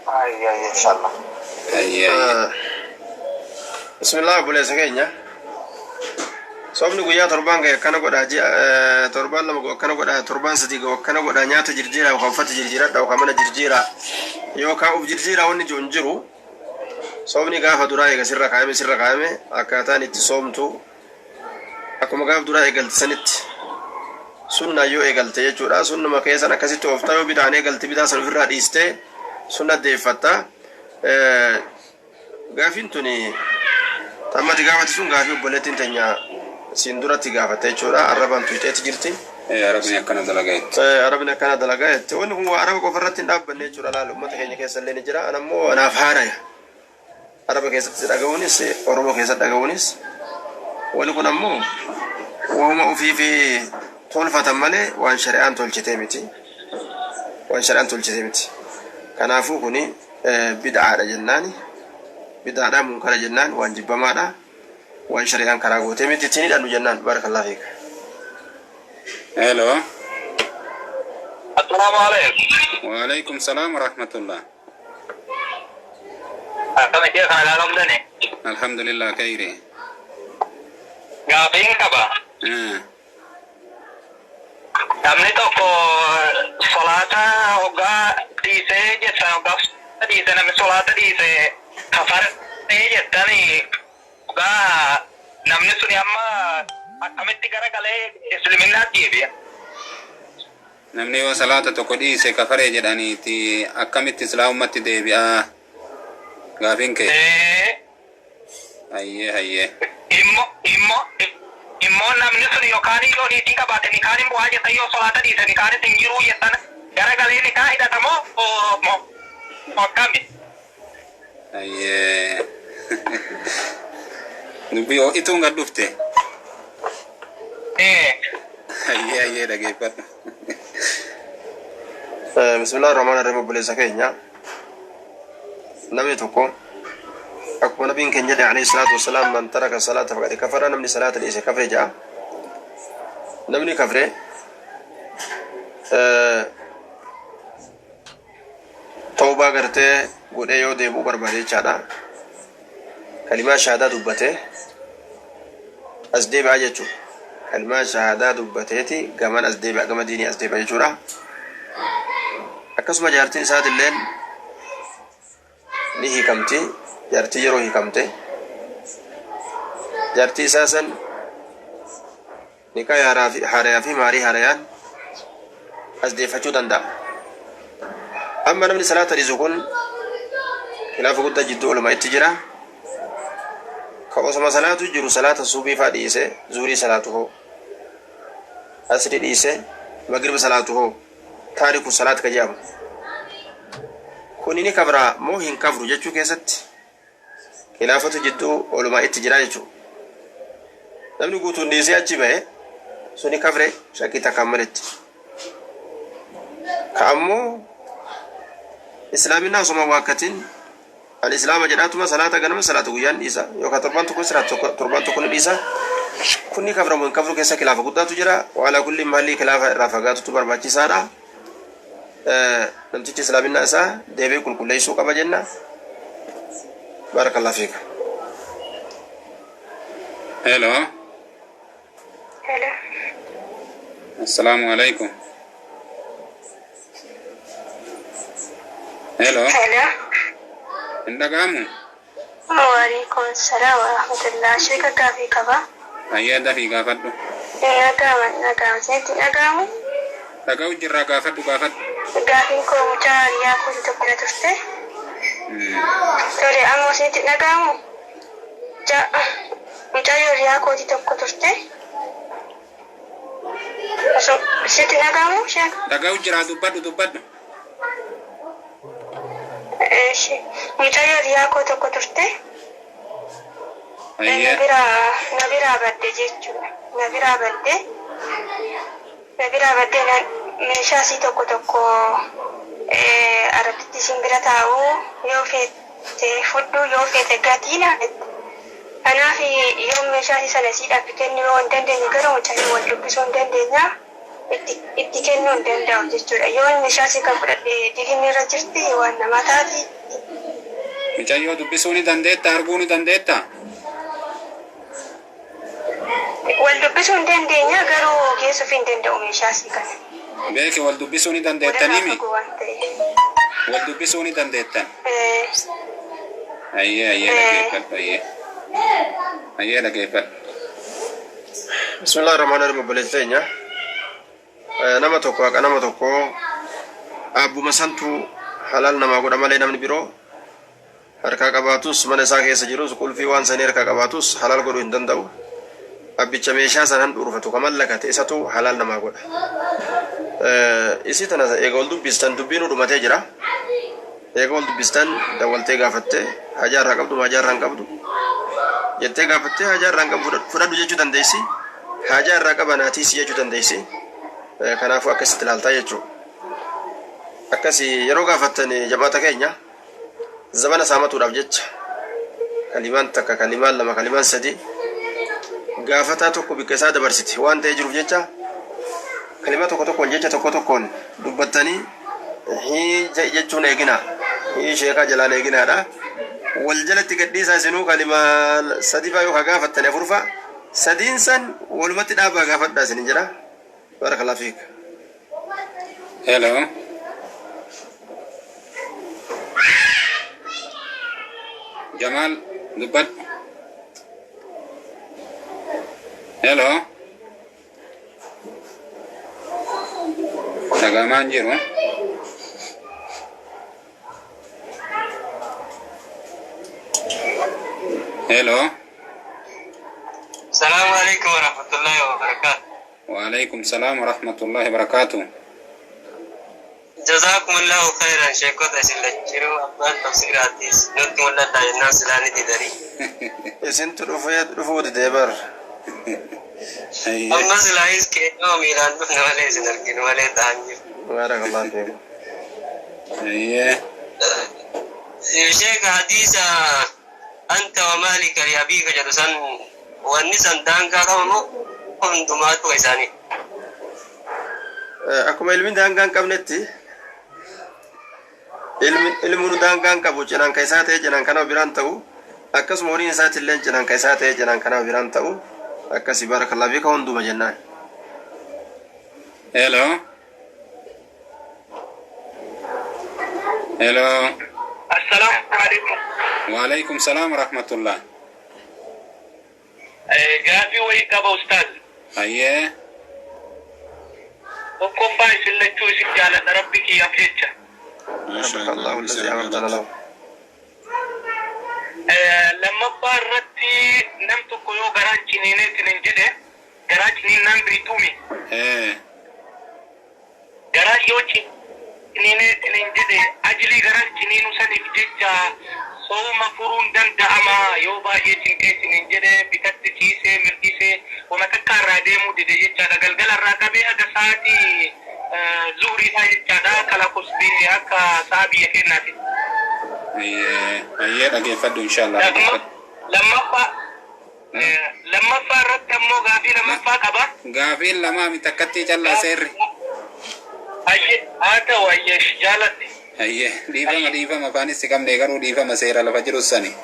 Ayyee inshallah. Ayyee. Bismillah obboleessa keenya. Soomni guyyaa torbaan ga'e akkana godhaa ji'a torbaan 2 ga'u akkana godhaa torbaan 3 ga'u akkana godhaa nyaata jirjiiraa yookaan uffata jirjiiradha yookaan mana jirjiiraa yookaan uf jirjiiraa wanni jiru hin jiru. Soomni gaafa duraa eega sirra kaayame sirra kaayame akkaataan itti soomtu akkuma gaaf duraa eegalte sanitti sunnaa yoo eegalte jechuudha sunnuma keessan akkasitti ooftaa yoo bidaan eegalte bidaa san ofirraa dhiistee sunna deeffatta. Gaafiin tuni tammati gaafati sun gaafii obboleettiin teenya siin duratti gaafatte jechuudha arrabaan tuyxeeti jirti. Arabni akkana dalagaa jetti. Arabni akkana dalagaa jette wanni kun waa araba qofa irratti hin dhaabbanne jechuudha laala uummata keenya keessa illee ni jira anammoo anaaf haaraya araba keessatti dhaga'uunis Oromoo keessatti dhaga'uunis wanni kun ammoo waanuma ofii fi tolfatan malee waan shari'aan tolchitee miti waan shari'aan tolchitee miti kanaafuu kuni bid'aadha jennaani bid'aadha munkara jennaan waan jibbamaadha waan shari'aan karaa gootee miti ittiin hidhannu jennaan barakallahu fiika. Hello. Assalaamu alaikum. Waalaikum salaam wa rahmatullah. Akkam ishee kana ilaalamdani? Alhamdulillah khayri. Gaafiin qaba. Namni tokko solaata hoggaa dhiisee jettan hoggaa dhiise namni solaata dhiise kafaree jettani hoggaa namni suni amma akkamitti garagalee islaminaatti deebi'a? Namni yoo salaata tokko dhiise kafare jedhaniiti akkamitti islaamumatti deebi'aa gaafiin kee? Hayyee hayyee. Immoo immoo immoo namni sun yookaan yoo niitii qabaate nikaan hin bu'aa jettan, yoo salaata dhiise nikaanis hin jiruu jettan, garagalee nikaa hidhatamoo moo akkami? Hayyee. Dubbii ho'ituun gad dhufte. Hayyee hayyee, dhageeffadhu. Bismillah ar-Rahmaan ar-Rahiim. Obboleessa keenya, namni tokko akkuma nabiin keenya jedhe alayhi salaatu wassalaam, man taraka salaata faqad kafara, namni salaata dhiise kafre jedha. Namni kafre tawbaa gartee godhee yoo deebi'uu barbaade jechaadha, kalimaa shahaadaa dubbatee as deebi'a jechuudha. Kalimaa shahaadaa dubbateeti gaman as deebi'a, gama diinii as deebi'a jechuudha. Akkasuma jaartiin isaatilleen ni hiikamti. Jaartii yeroo hiikamte jaartii isaa san nikaa haarayaa fi maarii haarayaan as deeffachuu danda'a. Amma namni salaata dhiisu kun khilaafa guddaa jidduu ulamaa itti jira. Ka osoma salaatu jiru salaata subii faa dhiise zuurii salaatu hoo, asri dhiise magriba salaatu hoo, taariku salaat ka jedhamu kuni ni kafraa moo hin kafru jechuu keessatti khilaafatu jidduu ulamaa itti jira jechuudha. Namni guutuun dhiisee achi bahe suni kafre shakkii takkaan maletti. Ka ammoo islaaminaa osoma waakkatin an islaama jedhaatuma salaata ganama salaata guyyaan dhiisa yookaan torban tokko salaata torban tokko ni dhiisa, kunni kaframu hin kafru keessa khilaafa guddaatu jira. Waalaa kulli mahallii khilaafa irraa fagaatutu barbaachisaadha. Namtichi islaaminaa isaa deebi'ee qulqulleessuu qaba jenna. Baarakallahu fiika. Hello. Hello. Assalaamu alaikum. Hello. Hello. Hin dhaga'amu? Waalaikum salaam wa rahmatullah. Sheeka, gaafii qaba. Hayyee, dafii gaafadhu. Dhaga'ama, dhaga'ama. Isinitti dhaga'amu? Dhaga'u jirraa, gaafadhu, gaafadhu. Gaafiin koo mucaa hiriyaa kooti tokko na turte. Tole, amma isinitti dhaga'amu? Mucaa hiriyaa kooti tokko turte. Osoo isinitti dhaga'amu, sheeka? Dhaga'u jiraa, dubbadhu, dubbadhu. Eeshi. Mucaa hiriyaa koo tokko turte. Na biraa na biraa badde jechuudha. Na biraa badde. Na biraa badde, meeshaa isii tokko tokko aradditti isin bira taa'u, yoo feete fudhu, yoo feete gatii naan jette. Kanaaf yoo meeshaa isii sana isiidhaaf kennuu yoo hin dandeenye, garuu mucayyoo wal dubbisuu hin dandeenya, itti kennuu hin danda'u jechuudha. Yoo meeshaa isii kan fudhadhe diliin irra jirti, waan namaa taati? Mucayyoo dubbisuu ni dandeetta, arguu ni dandeetta? Wal dubbisuu hin dandeenya, garuu geessuuf hin danda'u meeshaa isii kana. Beeki, wal dubbisuu ni Walirraa dandeettanimi? fagoo waan ta'eef. Wal dubbisuu ni dandeettan? Eh. Hayyee hayyee. Eh. Dhageeffadhu, hayyee. Hayyee, dhageeffadhu. Bismillah ar-Rahmaan ar-Rahiim. Obboleessa keenya, nama tokko haqa nama tokko abbuma santu halaal namaa godha malee, namni biroo harkaa qabaatus, mana isaa keessa jirus, qulfii waan sanii harkaa qabaatus halaal godhuu hin danda'u. Abbicha meeshaa sanan dhuurfatu ka mallakate isatu halaal namaa godha. Isii tana eega wal dubbistan dubbiin dhumatee jira. Eega wal dubbistan dawwaltee gaafatte, hajaa irraa qabdu, hajaa irraa hin qabdu jettee gaafattee, hajaa irraa hin qabu fudhadhu jechuu dandeessi. Hajaa irraa qaba naatiisi jechuu dandeessi. Kanaafuu akkasitti ilaaltaa jechuudha. Akkasi yeroo gaafattan, jamaata keenya, zabana saamatuudhaaf jecha kalimaan takka, kalimaan lama, kalimaan sadi gaafataa tokko bikka isaa dabarsiti waan ta'ee jiruuf jecha, kalima tokko tokkoon, jecha tokko tokkoon dubbattanii hii jechuun eegina, hii sheekaa jalaan eeginaadha. Wal jalatti gadhiisaa. Isinuu kalima sadi faa yoo ka gaafattani, afur faa, sadiin san walumatti dhaabaa gaafadhaa isinin jedha. Barakallahu fiik. Hello. Jamaal, dubbadhu. Hello. Dhagahamaa hin jiru. Hello. Salaamu alaikum warahmatullahi wabarakatuh. Waalaikum salaam warahmatullahi wabarakatuh. Jazakumullahu khairan sheekota isin lachuu abbaan tafsiiraatis nutti mul'adhaa jennaan silaanii didanii. Isintu dhufee dhufuu didee bar. Amma silaayis keenyaa miilaan dhufne malee isin arginu malee ta'an jiru. Baarakallahu fiikum. Ayyee. Sheek hadiisa anta wa maalika li abiika jedhu san wanni san daangaa qaba moo hundumaatu isaanii. Akkuma ilmi daangaa hin qabnetti ilmi daangaa hin qabu cinaan ka isaa ta'e cinaan kana biraan ta'u akkasuma horiin isaati illee cinaan ka isaa ta'e cinaan kana biraan ta'u akkasi baarakallahu fiika hunduma jennaan. Hello. Hello. Assalaamu alaikum. Waalaikum salaam warahmatullah. Gaafii wayii qaba ustaaz. Ayyee. Tokkoffaa isin lachuu isin jaaladha rabbi kiyyaaf jecha. Barakallahu allazi amartana lahu. Lammaffaa irratti nam tokko yoo garaan ciniineetiin hin jedhe garaa ciniinnaan beektuumi. Garaa yoo ciniineetiin hin jedhe ajilii garaan ciniinuu saniif jecha sooma furuun danda'ama yoo baay'ee cinqeetiin hin jedhe bitatti ciisee mirgisee wama takka irraa deemuu dide jechaadha. Galgala irraa qabee haga sa'aatii zuhurii isaa jechaadha. Kala kusbii akka sa'a biyya keenyaati. Ayyee dhageeffadhu inshallah. Lammaffaa lammaffaa irratti ammoo gaafii lammaffaa qaba. Gaafiin lamaa miti akkatti callaa seerri. Ayyee haa ta'u ayyee jaaladhe. Ayyee dhiifama dhiifama afaanis si qabne garuu dhiifama seera lafa jiru sani.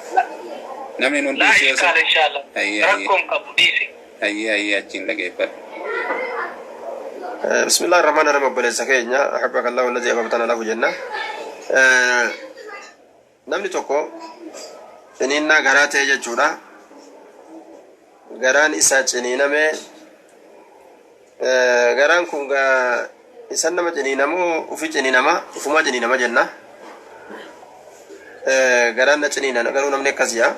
Namni nun Laa dhiisee ishkaala inshallah. Ayyee Rakkoon qabu dhiise. ayyee ayyee achiin dhageeffadhu. بسم الله الرحمن الرحيم obboleessa keenya أحبك الله الذي أحببتنا له jenna. Namni tokko ciniinnaa garaa ta'e jechuudha. Garaan isaa ciniinamee garaan kun isan nama ciniinamoo ufi ciniinama ufumaa ciniinama jenna. Garaan na ciniinan garuu namni akkas jaa.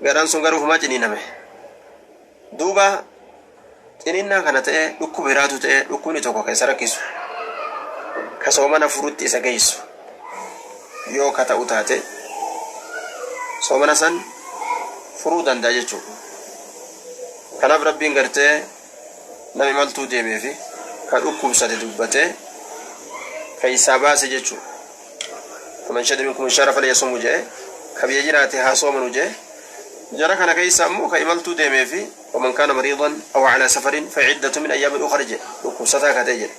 Garaan sun garuu ufumaa ciniiname. Duuba ciniinnaa kana ta'e dhukkuba biraatu ta'e dhukkubni tokko ka isa rakkisu ka soomana furutti isa geessu yoo ka ta'u taate soomana san furuu danda'a jechuudha. Kanaaf rabbiin gartee nama imaltuu deemee fi ka dhukkubsate dubbatee ka isaa baase jechuudha. فمن شهد منكم الشهر فليصمه jedhe ka biyya jiraate haa soomanu jedhe jara kana keessa ammoo ka imaltuu deemee fi ومن كان مريضا أو على سفر فعدة من أيام أخر jedhe dhukkubsataa ka ta'e jedhe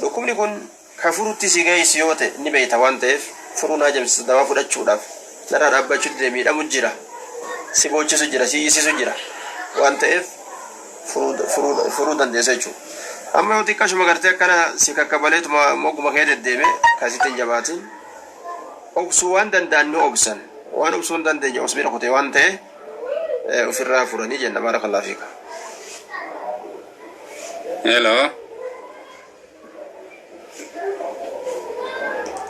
dhukkubni kun ka furutti si geessu yoo ta'e ni beeyta waan ta'eef furuun hajamsiisa dawaa fudhachuudhaaf narraa dhaabbachuu dide miidhamu jira si boochisu jira si hiisisu jira waan ta'eef furuu dandeessa jechuudha. Amma yoo xiqqaashuma gartee akkana si kakkabaleetuma moguma kee deddeeme kasitti hin jabaatin obsuu waan danda'an ni obsan waan obsuu hin dandeenye obsbira kutee waan ta'e ofirraa furanii jenna baarakallahu fiika. Hello.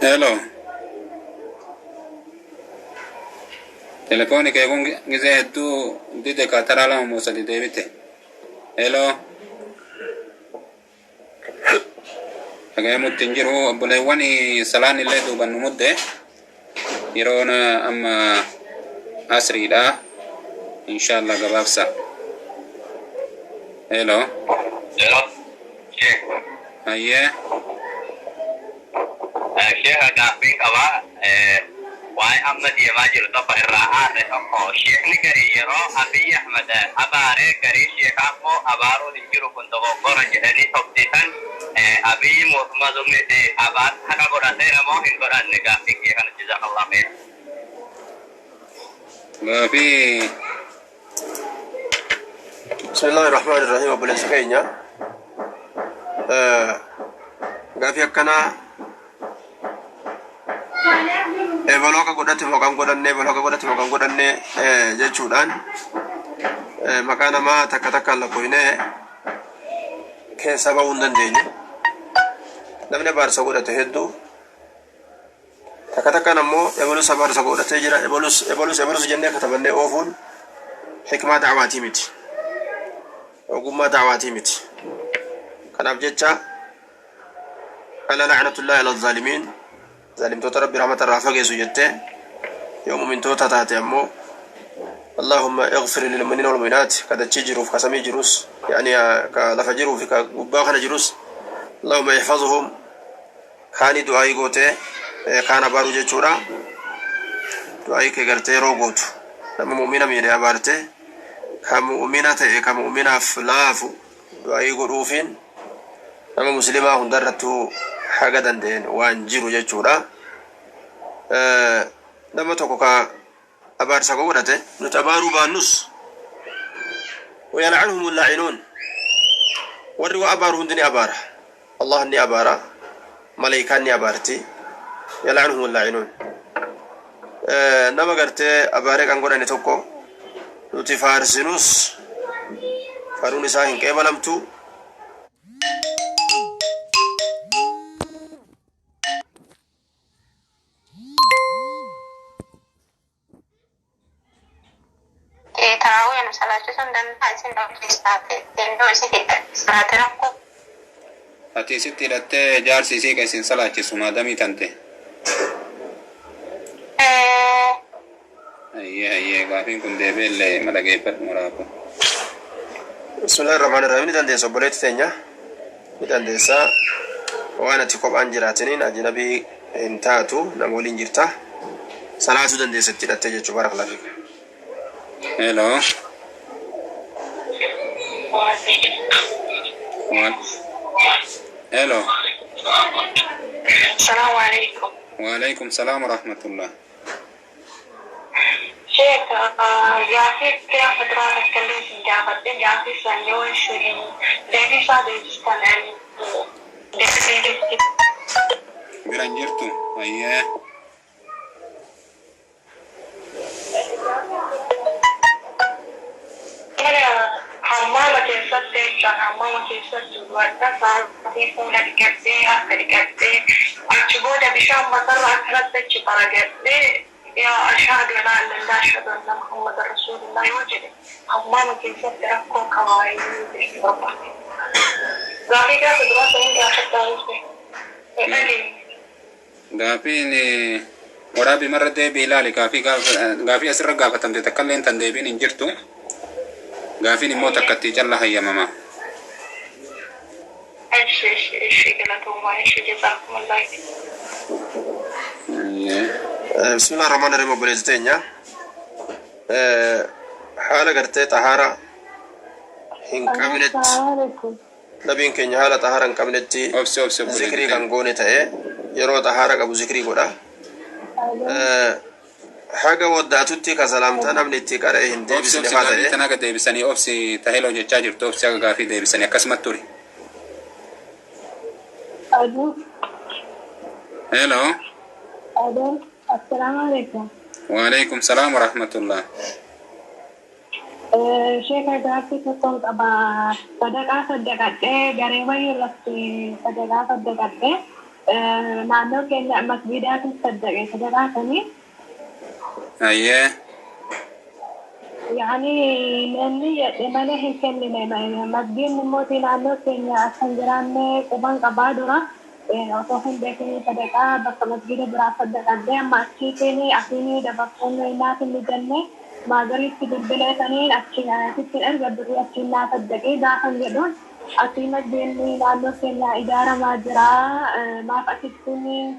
Hello. Telefooni kee kun gizee hedduu dide ka taraa lama moo sadi deebite. Hello. Dhagahamutti hin jiru obboleewwan salaan illee duuban nu mudde yeroon amma asriidha inshallah gabaabsa. Hello. Hello. Sheek. Ayyee. Sheekha gaaffiin qabaa. Waa'ee amma deemaa jiru tokko irraa aarre tokko sheekni garii yeroo Abiy Ahmed abaaree garii sheekaa immoo abaaruun hin jiru kun dogoggora jedhanii sobsiisan Abiy mootummaa zulmiitti abaar haqa godhateera moo hin godhanne gaaffii kee kana jazakallah khair. Gaafii. بسم الله الرحمن الرحيم obboleessa keenya gaafii akkanaa ebaloo ka godhate moo kan godhanne ebaloo ka godhate moo kan godhanne jechuudhaan maqaa namaa takka takkaan lakkoofnee keessa bahuu hin dandeenyu. Namni abaarsa godhate hedduu. Takka takkaan ammoo ebalus abaarsa godhatee jira, ebalus ebalus ebalus jennee katabannee oofuun hikmaa da'waatii miti, ogummaa da'waatii miti. Kanaaf jecha ala la'natullaahi ala zaalimiin, zaalimtoota Rabbi rahmata irraa fageessu jettee, yoo mu'mintoota taate ammoo Allahumma ighfir lilmu'miniina wal mu'minaat, ka dachii jiruuf ka samii jirus, yani ka lafa jiruu fi ka gubbaa kana jirus, Allahumma ihfazhum kaanii du'aayii gootee kaan abaaruu jechuudha. Du'aayii kee gartee yeroo gootu nama mu'mina miidhe abaarte, ka mu'mina ta'e, ka mu'minaaf laafu du'aayii godhuufiin nama muslimaa hundarrattuu haga danda'een waan jiru jechuudha. Nama tokko ka abaarsa godhate nuti abaaruu baannus, wayal'anuhum laa'inuun, warri waa abaaru hundi ni abaara. Allah ni abaara, maleykaan ni abaarti. Yal'anuhum laa'inuun. Nama gartee abaaree kan godhane tokko nuti faarsinus faaruun isaa hin qeebalamtu. Tarawih nu salaachisuu hin danda'a isin keessaa ta'e isin hidha rakkoo. Ati isitti hidhattee jaarsi isii ka isin salaachisu maadamii tante. Ayyee ayyee, gaafiin kun deebi'ellee ma dhageeffadhu maraafu. Bismillahi rahmaani rahiim. Ni dandeessa, obboleetti teenya, ni dandeessa. Waan ati kophaan jiraatiniin ajnabii hin taatu, nama waliin jirta, salaatuu dandeessa itti hidhattee jechuu. Barakallahu fiik. Hello. What? Hello. Salaamu alaikum. Waalaikum salaam wa rahmatullah. Sheek, gaafii gaafa duraa takka illee isin gaafadhe, gaafii san yoo isin deebii isaa deebistan deebii. Bira hin jirtu. Ayyee. Mana hammaama keessatti jechaan, hammaama keessatti wadda sa'aatii fuula dhiqadhee, harka dhiqadhee, achi booda bishaan matarraa akkanatti achi baragadhee, yaa ashhadu an laa ilaaha illallah, ashhadu anna Muhammadan rasuulullah yoo jedhe, hammaama keessatti rakkoo qabaayyuu jechuu barbaade. Gaafii gaafa duraa sanii gaafadhaa dhufe. Hin dhageenye. Gaafiin waraabii marra deebii ilaali. Gaafii asirra gaafatamte takka illee tan deebiin hin jirtu. Gaafiin immoo takkatti calla hayyamama. Ishi ishi ishi, galatoomaa, ishi, jazaakumullah. Ayyee. Bismillah rahmaan rahiim. Obboleessi teenya, haala gartee xahaara hin qabnetti, nabiin keenya haala xahaara hin qabnetti Obsi, obsi, obboleetti zikrii kan teenya. goone ta'e, yeroo xahaara qabu zikrii godha. Haga waddaatutti ka salaamtaa namni itti qara'e hin Obsi, deebisne obsi, faa gaafii ta'e. tana haga deebisanii obsi. Taheloo jechaa jirtu, obsi, haga gaafii deebisanii akkasumatti turi. Alo, Hello. Alo, assalamu alaikum. Waalaikum salaam wa rahmatullah. Sheeka, gaaffii tokkoon qaba. Sadaqaa saddaqadhee, garee wayii irratti sadaqaa saddaqadhee, naannoo keenya masgiidaatti saddaqe sadaqaa sanii. Ayyee. Yaani namni jedhe malee hin kennine. Masgiidni immoo naannoo keenya akka hin jiraanne quban qabaa dura. Osoo hin beekin sadaqaa bakka masgiida biraa saddaqadhee, amma achiitiin asiin dabarsuun naaf hin mijanne, maagariitti bilbileetaniin achi asitti erga birrii achiin naa saddaqee gaafan jedhuun, asii masgiidni naannoo keenya ijaaramaa jira, maaf asitti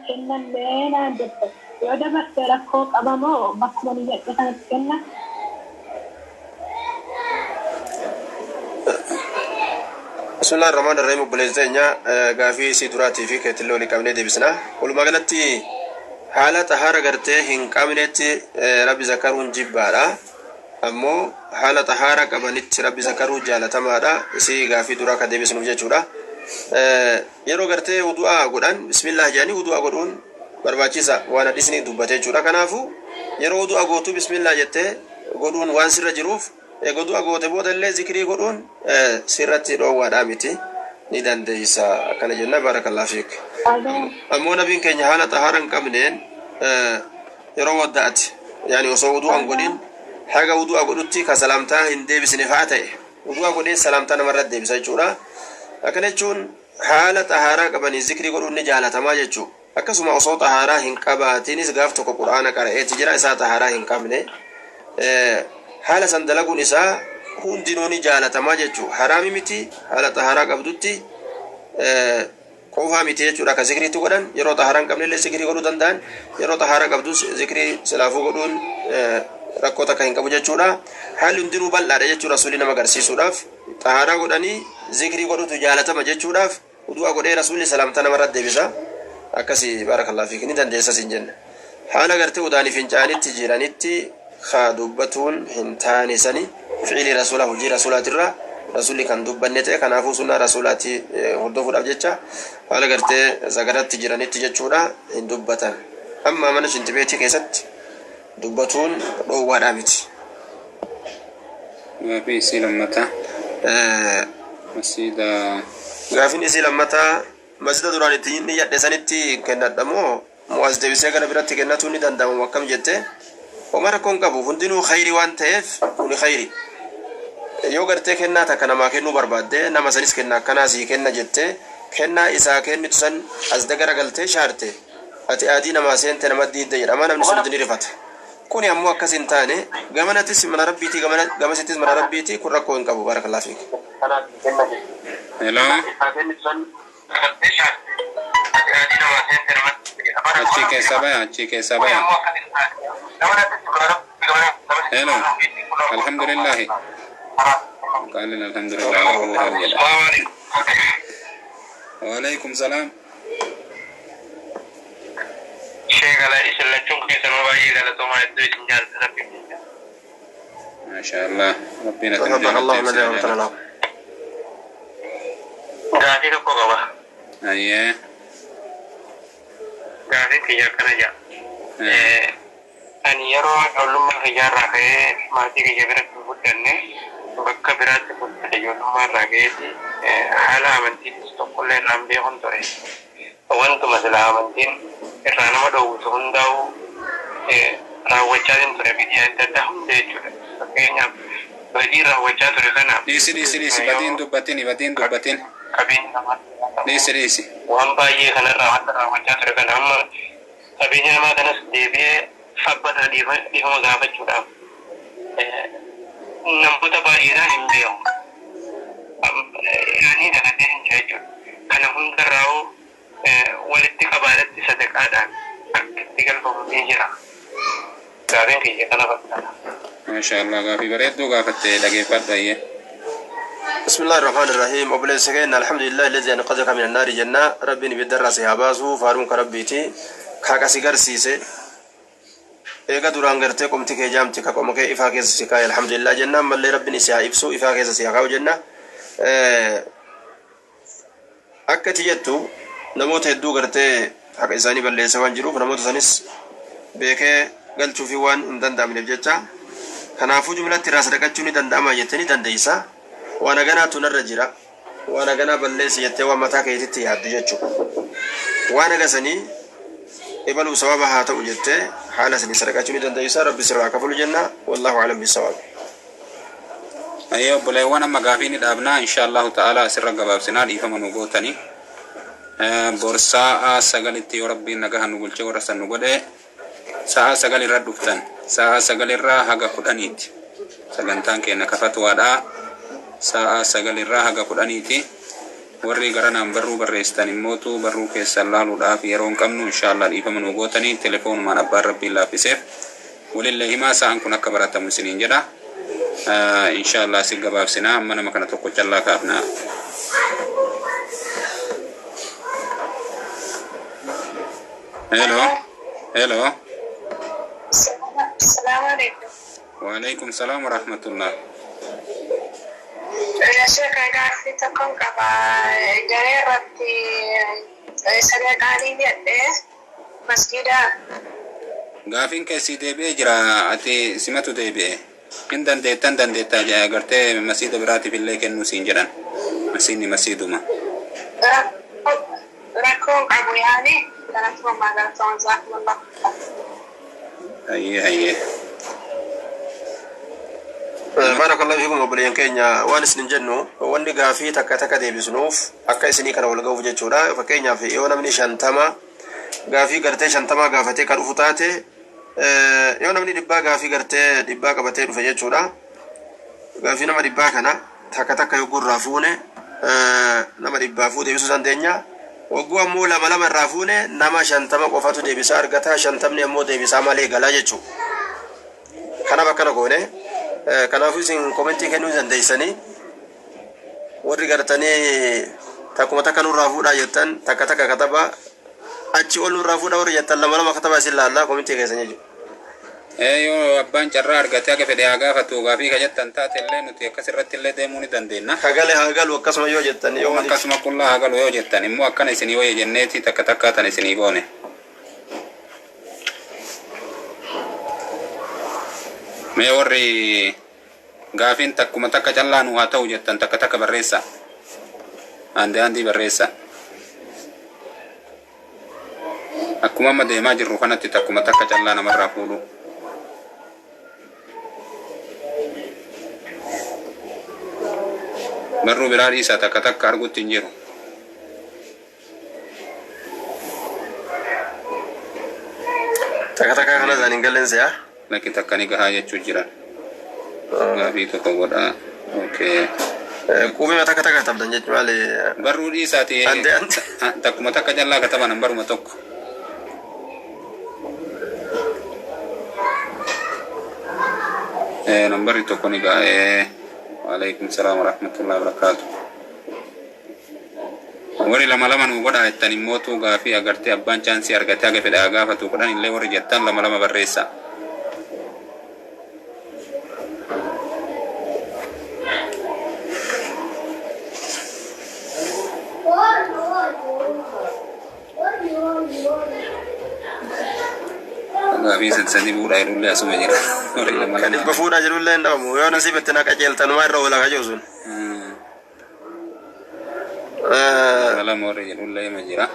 kennannee naan jette. Yoo dabarse rakkoo qabamoo bakkuma ni jedhe sanatti kenna? Bismillah ar-Rahmaan ar-Rahim. Obboleessi teenya, gaafii isii duraatii fi keetillee walii qabnee deebisna. Walumaa galatti haala xahaara gartee hin qabnetti Rabbi zakaruun jibbaadha. Ammoo haala xahaara qabanitti Rabbi zakaruu jaalatamaadha. Isii gaafii duraa ka deebisnuuf jechuudha. Yeroo gartee wudu'aa godhan bismillah jedhanii wudu'aa godhuun barbaachisa, waan hadisni dubbate jechuudha. Kanaafuu yeroo wudu'aa gootu bismillah jettee godhuun waan sirra jiruuf, eega wudu'a goote booda illee zikrii godhuun sirratti dhoowwaadhaa miti. Ni dandeeysa akkana jenna, barakallahu fiik. Ammoo nabiin keenya haala xahaara hin qabneen yeroo wadda'ate, yaani osoo wudu'a hin godhin haga wudu'a godhutti ka salaamtaa hin deebisne fa'a ta'e, wudu'a godhee salaamtaa namarra deebisa jechuudha. Akkana jechuun haala xahaaraa qabanii zikrii godhuun ni jaalatamaa jechuu. Akkasuma osoo xahaaraa hin qabaatinis gaaf tokko qur'aana qara'eeti jira isaa xahaaraa hin qabne. Haala san dalaguun isaa hundinuu ni jaalatamaa jechuu. Haraami miti, haala xahaaraa qabdutti qofaa miti jechuudha ka zikriitti godhan. Yeroo xahaaraa hin qabnellee zikrii godhuu danda'an, yeroo xahaaraa qabdus zikrii silaafuu godhuun rakkoo takka hin qabu jechuudha. Haalli hundinuu bal'aadha jechuudha. Rasuulli nama agarsiisuudhaaf xahaaraa godhanii zikrii godhutu jaalatama jechuudhaaf wudu'a godhee rasuulli salaamtaa namarra deebisa. Akkasii, barakallahu fiik, ni dandeessa siin jenna. Haala gartee udaanii fincaanitti jiranitti ka dubbatuun hin taane sani fi'ilii rasuulaa, hojii rasuulaatirraa rasuulli kan dubbanne ta'e. Kanaafuu sunnaa rasuulaati hordofuudhaaf jecha haala gartee zagaratti jiranitti jechuudha hin dubbatan. Amma mana shintibeetii keessatti dubbatuun dhoowwaadhaa miti. Gaafii isii lammataa. Masjiida. Gaafiin isii lammataa masjida duraan itti niyyadhe sanitti kennadha moo moo as deebisee gara biratti kennatuun ni danda'ama akkam jette? Homa rakkoon qabu, hundinuu khayri waan ta'eef kuni khayri. Yoo gartee kennaa takka namaa kennuu barbaadde, nama sanis kenna akkanaa sii kenna jettee kennaa isaa kennitu san as dagara galtee shaarte, ati aadii namaa seente, nama diidde jedhama, namni sun ni rifata. Kuni ammoo akkas hin taane, gamanattis mana rabbiitii, gamasittis mana rabbiitii, kun rakkoo hin qabu, barakallahu fiik. Hello. Achi keessa baya, achi keessa baya. Hello. Alhamdulillahi. Qaalin alhamdulillah ala kulli haal jedha. Waalaikum salaam. Sheekala, isin lachuun keessanuu baay'ee galatoomaa, hedduu isin jaalladha rabbiin jecha. Maasha Allah. Rabbiin ati nu تقبل الله jaalatteef منا si ومن jaalatu. الله. Gaafii tokko qaba. Ayyee. Gaafiin kiyya akkana jedha. Ani yeroo ijoollummaa kiyyaarraa ka'ee maatii kiyya biratti hin guddanne, bakka biraatti guddate. Ijoollummaa irraa ka'eeti haala amantiitis tokkollee irraan beekun ture. Wantuma sila amantiin irraa nama dhoowwitu hundaa'u raawwachaatiin ture, biyya adda addaa hunda jechuudha. Fakkeenyaaf, badii raawwachaa ture kanaaf Dhiisi, dhiisi, dhiisi. Badiin dubbatini, badiin dubbatin. Qabeenya namaa Dhiisi, dhiisi. waan baay'ee kanarraa wanta raawwachaa ture kana, amma qabeenya namaa kanas deebi'ee abba kana dhiifama gaafachuudhaaf namoota baay'eedhaan hin beeku. Ani dagatee hin jira jechuudha. Kana hundarraa'uu walitti qabaadhatti sadaqaadhaan akka itti galfamu ni jira. Gaafiin kiyya kana fakkaata. Maasha Allah, gaafii bareedduu gaafatte, dhageeffadhu ayyee. بسم الله الرحمن الرحيم. Obboleessa keenya, الحمد لله الذي أنقذك من النار jenna. Rabbiin ibiddarraa si haa baasu. Faaruun ka rabbiiti ka qasi garsiise. Eega duraan gartee qomti kee jaamti, ka qoma kee ifaa keessa si kaa'e, alhamdulillah jenna. Ammallee rabbiin isi haa ibsu, ifaa keessa si haa kaa'u jenna. Akka ati jettu namoota hedduu gartee haqa isaanii balleessa waan jiruuf, namoota sanis beekee galchuufi waan hin danda'amneef jecha, kanaafuu jumlatti irraa sadaqachuu ni danda'ama jettee, ni dandeeysa. Waan haganaatu narra jira, waan haganaa balleessi jettee waan mataa keetitti yaaddu jechuudha. Waan hagasanii ebaluu sababa haa ta'u jettee haala sanii sadaqachuu ni dandeeysa. Rabbi sirraa kafalu jenna. والله أعلم بالصواب. Ayyee obboleewwan, amma gaafii ni dhaabnaa, insha Allahu ta'ala asirra gabaabsinaa, dhiifama nu gootanii. Bor sa'a 9tti yoo rabbiin nagaha nu bulchee warra san nu godhe, sa'a 9 irra dhuftan, sa'a 9 irraa haga 10ti sagantaan keenya kafatwaadha, sa'a 9 irraa haga 10ti. Warri garanaan barruu barreessitan immootu barruu keessan laaluudhaaf yeroo hin qabnu, insha Allah, dhiifama nu gootanii telefoonumaan abbaan rabbiin laaffiseef walillee himaa, sa'aan kun akka baratamu isiniin jedha. Insha Allah si gabaabsinaa, amma nama kana tokko callaa kaafna. Hello, hello. السلام عليكم. وعليكم السلام ورحمة الله. Sheekh, gaaffii tokkon qaba. Garee irratti sadaqaalee jedhee masgiida. Gaafiin keessii deebi'ee jira, ati simatu deebi'e. Hin dandeettan, dandeettaa jedhe, agartee masiida biraatiif illee kennuu siin jedhan. Masiinni masiiduma. Rakkoon qabu yaani galatoomaa galatoomaa jazaakumullah. Hayyee hayyee. Baarakallahu fiikum obboleeyyan keenya waan isin jennu wanni gaafii takka takka deebisnuuf akka isinii kana wal ga'uuf jechuudha. Fakkeenyaaf yoo namni 50 gaafii gartee 50 gaafatee kan dhufu taate, yoo namni 100 gaafii gartee 100 qabatee dhufe jechuudha. Gaafii nama 100 kana takka takka yogguu irraa fuune nama 100fuu deebisuu dandeenya. Wagguu ammoo lama lama irraa fuune nama 50 qofatu deebisaa argata, 50ni ammoo deebisaa malee galaa jechuudha. Kanaaf akkana goone. Kanaafuu isin komentii kennuu dandeessanii warri gartanii takkuma takka nurraa fuudhaa jettan takka takka katabaa, achi ol nurraa fuudhaa warri jettan lama lama katabaa, isin laallaa komentii keessan jechuudha. Yoo abbaan carraa argatee haga fedhe haa gaafatu gaafii ka jettan taate illee nuti akkas irratti illee deemuu ni dandeenya. Kagale haa galu akkasuma yoo jettan yoo Akkasuma qullaa haa galu yoo jettan immoo akkana isinii wayya jenneeti takka takkaa tan isinii goone. Mee warri gaafiin takkuma takka callaa nu haa ta'u jettan takka takka barreessa. Andi andi barreessa. Akkuma amma deemaa jirru kanatti takkuma takka callaa namarraa fuudhu. Barruu biraa dhiisaa takka takka argutti hin jiru. Takka takka kana isaan hin galleen se'a. Lakki takka ni gahaa jechuu jiran. Gaafii tokko godhaa. Okay. Qubee takka takka katabdan jechuun maali? Barruu dhiisaati. Andi andi. Takkuma takka callaa kataban baruma tokko. Nambarri tokko ni gaha. Waalaikum salaam wa rahmatullahi wa barakaatu. Warri lama lama nu godhaa jettan immootu gaafii agartee abbaan chaansii argatee haga fedhe haa gaafatu kudhan illee warri jettan lama lama barreessa. Gaafii 3 fuudhaa jedhullee asuma jira. Warri lama Kan lama. 100 fuudhaa jedhullee hin dhabamu. Yoo nasiibatti na qajeeltanumaa irra oola kajoo sun. Lama lama warri jedhullee hima jira.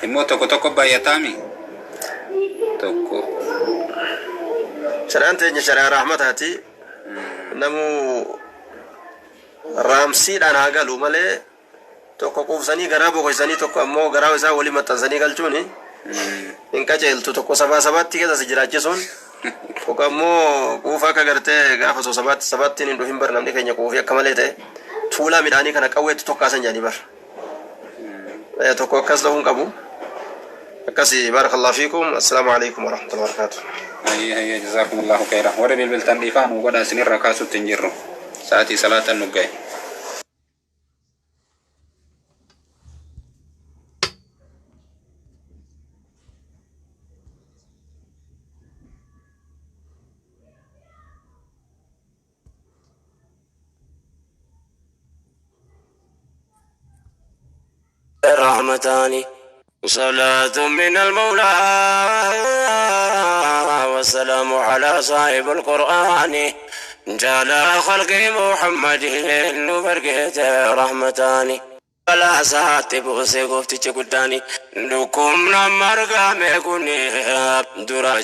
Immoo tokko tokko baay'ataami. Tokko. Shari'aan teenya shari'aa rahmataati. Namuu raamsiidhaan haa galu malee tokko quufsanii garaa boqoysanii tokko ammoo garaa isaa walii maxxansanii galchuun hin qajeeltu. Tokko sabaa sabaatti keessa si jiraachisuun tokko ammoo quufa akka gartee gaafa osoo sabaatti sabaattiin hin dhufin bar namni keenya quufii akka malee ta'e tuulaa midhaanii kana qawweetti tokkaasan jedhanii bar. Tokko akkas ta'uu hin qabu. Akkasi baarakallahu fiikum. Assalaamu alaikum warahmatullahi wabarakatuh. Hayyee hayyee jazaakumullahu khayran. Warri bilbiltan dhiifaa nu godhaa isinirraa kaasutti hin jirru. Sa'aatii salaatan nu ga'e. رحمتان صلاة من المولى والسلام على صاحب القرآن جعل خلق محمد نبرقت رحمتان ولا ساتي بوسي قفتي قداني لكم نمر ميكوني درا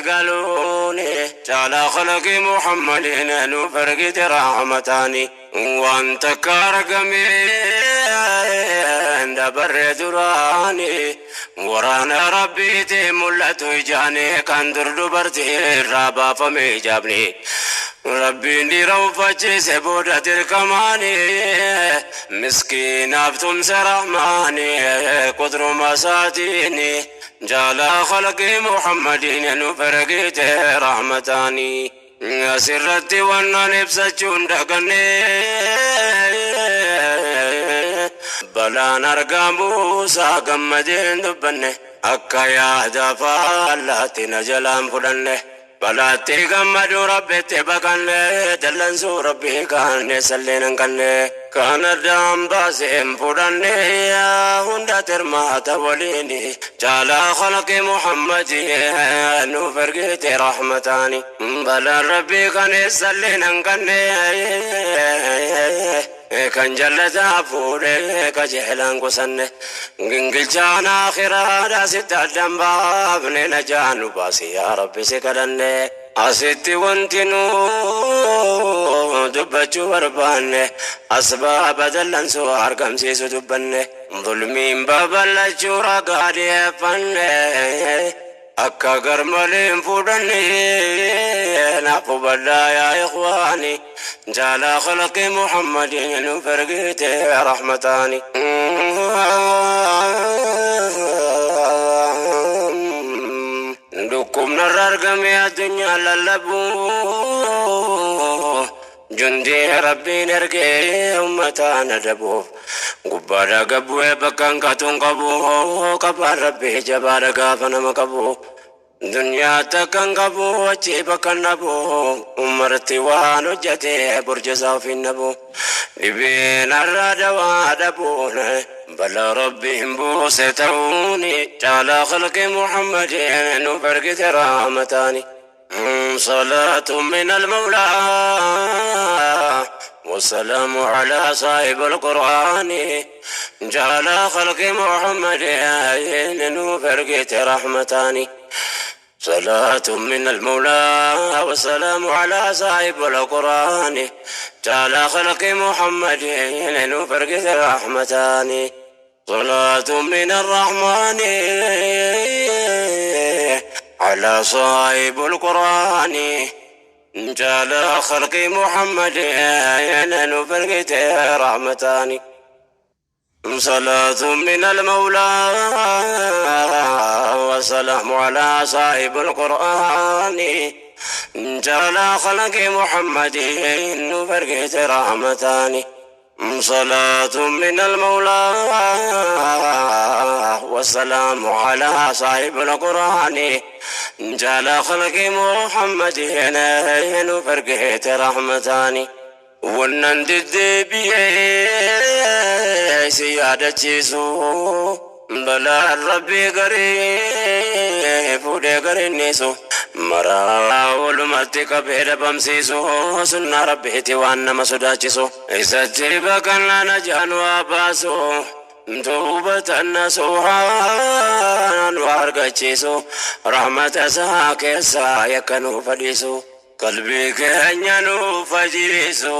قالوني جعل خلق محمد نبرقت رحمتاني وانت كارقمي dabarre duraani waraana rabbiiti mul'atu ijaani kan dur dubartii irraa baafame ijaabni rabbiin dhiira uffachiise booda dirqamaani miskiinaaf tumse rahmaani qudruma isaatiini jaalaa khalqii muhammadiin nu fargiite rahmataani asirratti wannan ibsachuun daganne balaan argamuusaa gammadeen dubbanne akka yaada faallaatti na jalaan fudhanne balaatti gammadu rabbitti baqanne dallansuu rabbii kaanne salleen hin kanne kan addaan baaseen fudhanne hunda tirmaata waliini jaalaa khalqi muhammadi nuuf ergite rahmataani balaan rabbii kane salleen hin kanne. Kan jallataa fuudhee qajeelaan gosanne gingilchaan akhiraadha sitti addan baafne najaa nu baasi yaa rabbi si kadhanne. Asitti wanti nu dubbachuu barbaanne asbaaba dallansuu argamsiisu dubbanne zulmiin babal'achuu ragaa dhiyeeffanne akka garmaleen fuudhanne naaf hubadhaa yaa ikhwaani jaalaa khalqi Muhammadin nu fergite rahmataani. Dhukkubni irra argame addunyaa lallabu jundii rabbiin ergee ummataan adabuuf gubbaadhaa gabbu'ee bakka hanqatuun qabu qabaan rabbii jabaadha gaafa nama qabu. Duniyaa takkan qabu achi bakka nabu umarti waan hojjate burjasaa ofiin nabu dhibeen har'a dawaa dhabuun balaa rabbiin buuse ta'uuni caalaa khalqi Muhammadin nu bargite rahmataani. صلاة من المولى والسلام على صاحب القرآن جعل خلق محمد نفرقت رحمتان. صلاة من المولى والسلام على صاحب القرآن جعل خلق محمد نفرقت رحمتان. صلاة من الرحمن على صاحب القرآن جعل خلق محمد نفرقت رحمتان. صلاة من المولى والسلام على صاحب القرآن جعل خلق محمد نفرقت رحمتان. صلاة من المولى والسلام على صاحب القرآن جعل خلق محمد نفرقت رحمتان. Wannan deddeebi'ee si yaadachiisu balaan rabbii garii fuudhee garinnisu maraa walumatti qabee dhabamsiisu sunnaa rabbiiti waan nama sodaachisu isatti baqannaa najaan waa baasu توبة نصوحا وارغچيسو رحمة isaa keessa yakkanuu fadhiisu qalbii keenya nuuf fajiisu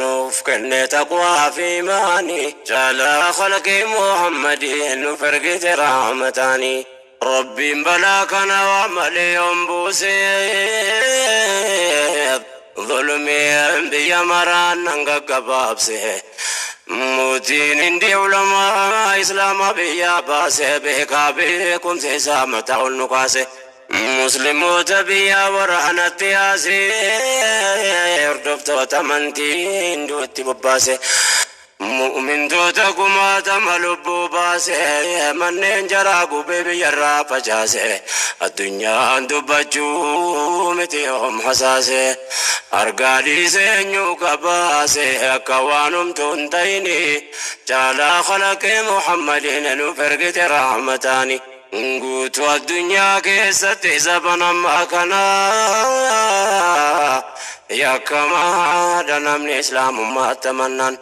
nuuf kenne taqwaa fi imaanii jaalaa khalqi Muhammadin nuuf ergite rahmataanii. Rabbiin balaa kana waa malee yoon buuseef zulmiin biyya maraan nan gaggabaabse. Mootiin hindi ulamaa islaamaa biyya baase beekaa beekumsa isaa mataa ol nu kaase. Musliimoota biyya waraanatti yaase hordoftoota amantii hinduutti bobbaase. Mu'mintoota kumaatama lubbuu baase manneen jaraa gubee biyyarraa facaase addunyaan dubbachuu miti yoom hasaase argaa dhiisee eenyu qabaase akka waan humtuu hin ta'ini caalaa khalaqee Muhammadin nuuf ergite rahmataani. Guutuu addunyaa keessatti zaban ammaa kana yakkamaadha namni islaamummaatti amannaan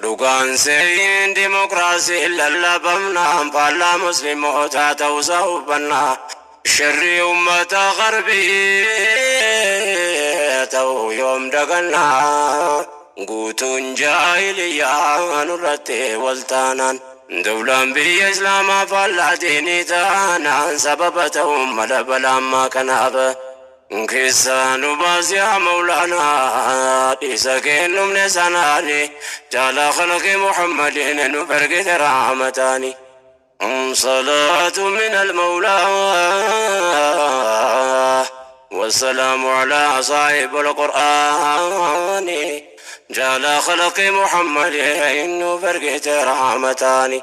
dhugaan seeyin dimokiraasii lallabamnaan faallaa muslimootaa ta'uusaa hubannaa sharrii ummata garbii ta'uu yoom dagannaa guutuun jaahiliyyaa nurratti waltaanaan. Dawlaan biyya islaamaa faallaa diinii taanaan sababa ta'uun mala balaa kanaaf keessaa nu baasi yaa mawlaanaa dhiisa kennumne sanaani jaalaa khalqi Muhammadin nu ergite rahmataani. صلاة من المولى والسلام على صاحب القرآن جعل خلق محمد فرقت رحمتان.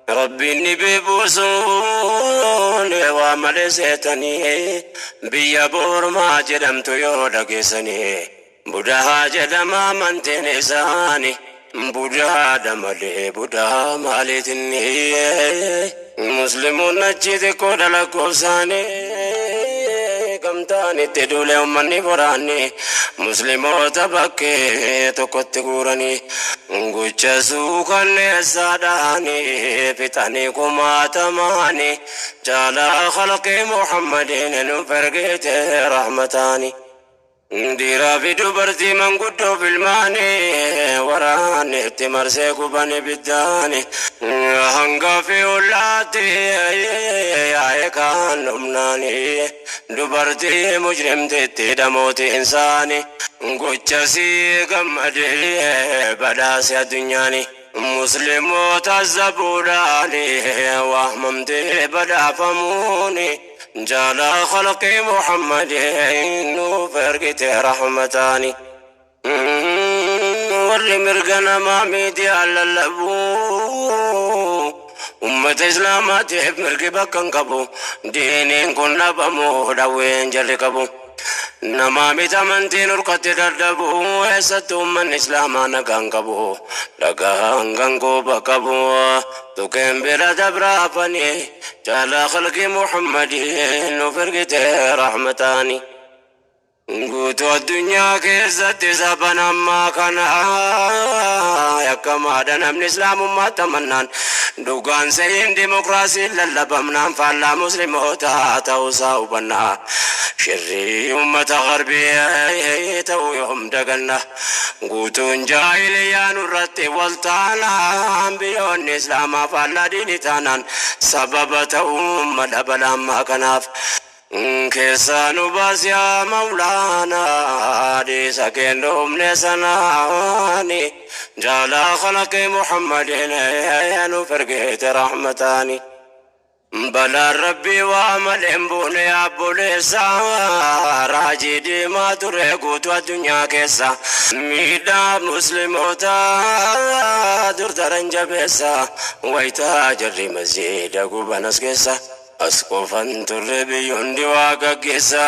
ربي النبي بوسون وعمل سيتني بيا بور ما جدمت يودا كيسني بودها جدما من تنساني بودها دملي بودها مالتني مسلمون نجد كود لكوساني كم Isaanitti duule ummanni boraanni Musliimoota bakkee tokkotti guuranii gocha suukanneessaadhaani fixanii kumaatamaani jaalaa khalqii Muhammadiin nuuf ergite rahmataani. Dhiiraa fi dubartii manguddoo filmaanii waraanni itti marsee guban ibiddaani hanga fi ollaatti yaa'e kaan dhumnaani dubartii mujrimtitti dhamooti insaani gochasii gammadee badhaase addunyaani. Musliimoota zabuudhaani waamamtee badhaafamuuni jaalaa khalqii Muhammadin nuuf ergite rahmataani. Warri mirga namaa miidiyaa lallabu ummata islaamaatiif mirgi bakka hin qabu, diiniin kun dhabamu dhawween jarri qabu. Namaa miti amantiin urkatti dadhabu, eessatti ummanni islaamaa nagaan qabu, dhagaan gangooba qabu, tuqeen bira dabraafani jaalaa khalqii Muhammadin nuuf ergite rahmataani. Guutuu addunyaa keessatti saban ammaa kana yakkamaadha namni islaamummaatti amannaan dhugaan se'iin dimokiraasiin lallabamnaan faallaa musliimoota ta'uusaa hubannaa shirrii ummata garbii ta'uu yoom daganna guutuun jaahiliyaa nurratti wal taanaan biyyoonni islaamaa faallaa diinii taanaan sababa ta'uu mala balaa ammaa kanaaf. Keessaa nu baasi yaa Mawlaanaa dhiisa keen dhumne sanaani jaalaa khalaqii Muhammadin nuuf ergeete rahmataani. Balaan Rabbii waa malee hin buune obboleessa raajii diimaa ture guutuu addunyaa keessa miidhaa musliimoota dur daran jabeessa waytaa jarri masjiida guban as keessa. As qofan turre biyyi hundi waa gaggeessa,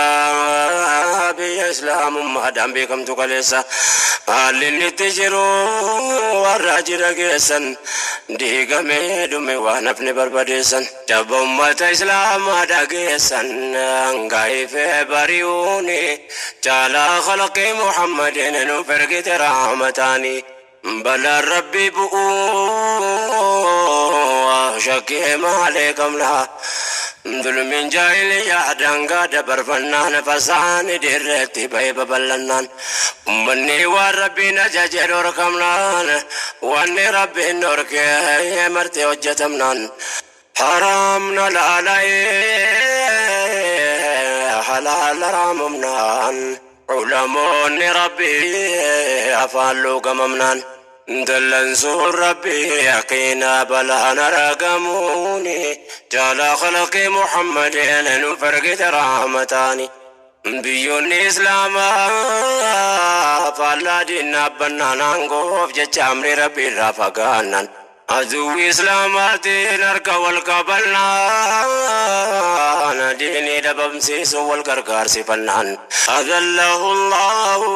biyya islaamummaadhaan beekamtu kaleessa. Haalli inni itti jiru warra jira geessan, diigamee dhume waan hafne barbadeessan. Jabba ummata islaamaa dhageessan, hanga ifee bari'uuni caalaa khalqii Muhammadin nuuf ergite rahmataani. Balaan Rabbii bu'uu shakkii maalee qabna. Dulmiin jaahiliyyaa daangaa dabarfannaan fasaani dirreetti ba'ee babal'annaan ummanni waan Rabbiin ajaje dhorkamnaan wanni Rabbiin dhorke marti hojjetamnaan haraamna laala'ee halaal haraamumnaan Ulamoonni Rabbii afaan luugamamnaan dallansuun Rabbii yaqiinaa balaan aragamuuni jaalaa khalaqii Muhammadin nuuf ergite rahmataani. Biyyoonni Islaamaa faallaa diin dhaabbannaan aangoof jecha amrii Rabbii irraa fagaannaan Aduwwi Islaamaatiin harka wal qabannaan diinii dhabamsiisuun wal gargaarsifannaan adallahu Allahu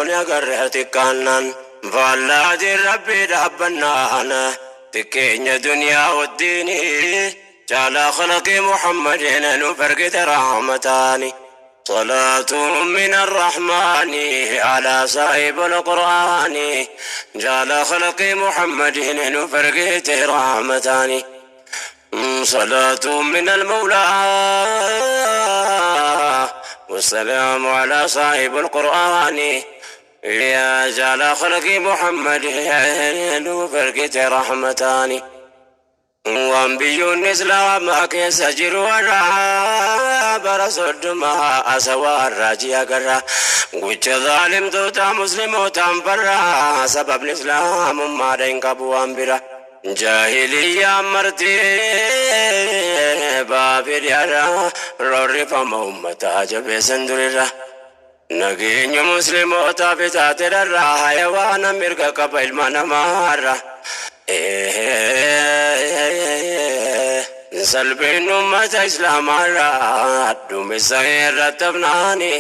ni agarre xiqqaannaan faallaatiin Rabbii dhaabbannaan xiqqeenya duniyaa waddiinii caalaa khalaqii Muhammadin nuuf ergite rahmataani. صلاة من الرحمن على صاحب القرآن جعل خلق محمد نفرقت رحمتان صلاة من المولى والسلام على صاحب القرآن يا جعل خلق محمد نفرقت رحمتان. Waan biyyoonni Islaamaa keessa jiru har'a bara 30 asawaa raajii agarra. Gocha zaalimtoota muslimootaan farra sababni islaamummaadha hin qabu waan bira. Jaahiliyyaan marti baafidhiyaadha roorrifama ummataa jabeessan durirra. Nageenya muslimootaaf taate dharra hayawaana mirga qaba ilma namaarra. Salphin ummata islaamaarra dhumisa irratti hafnaani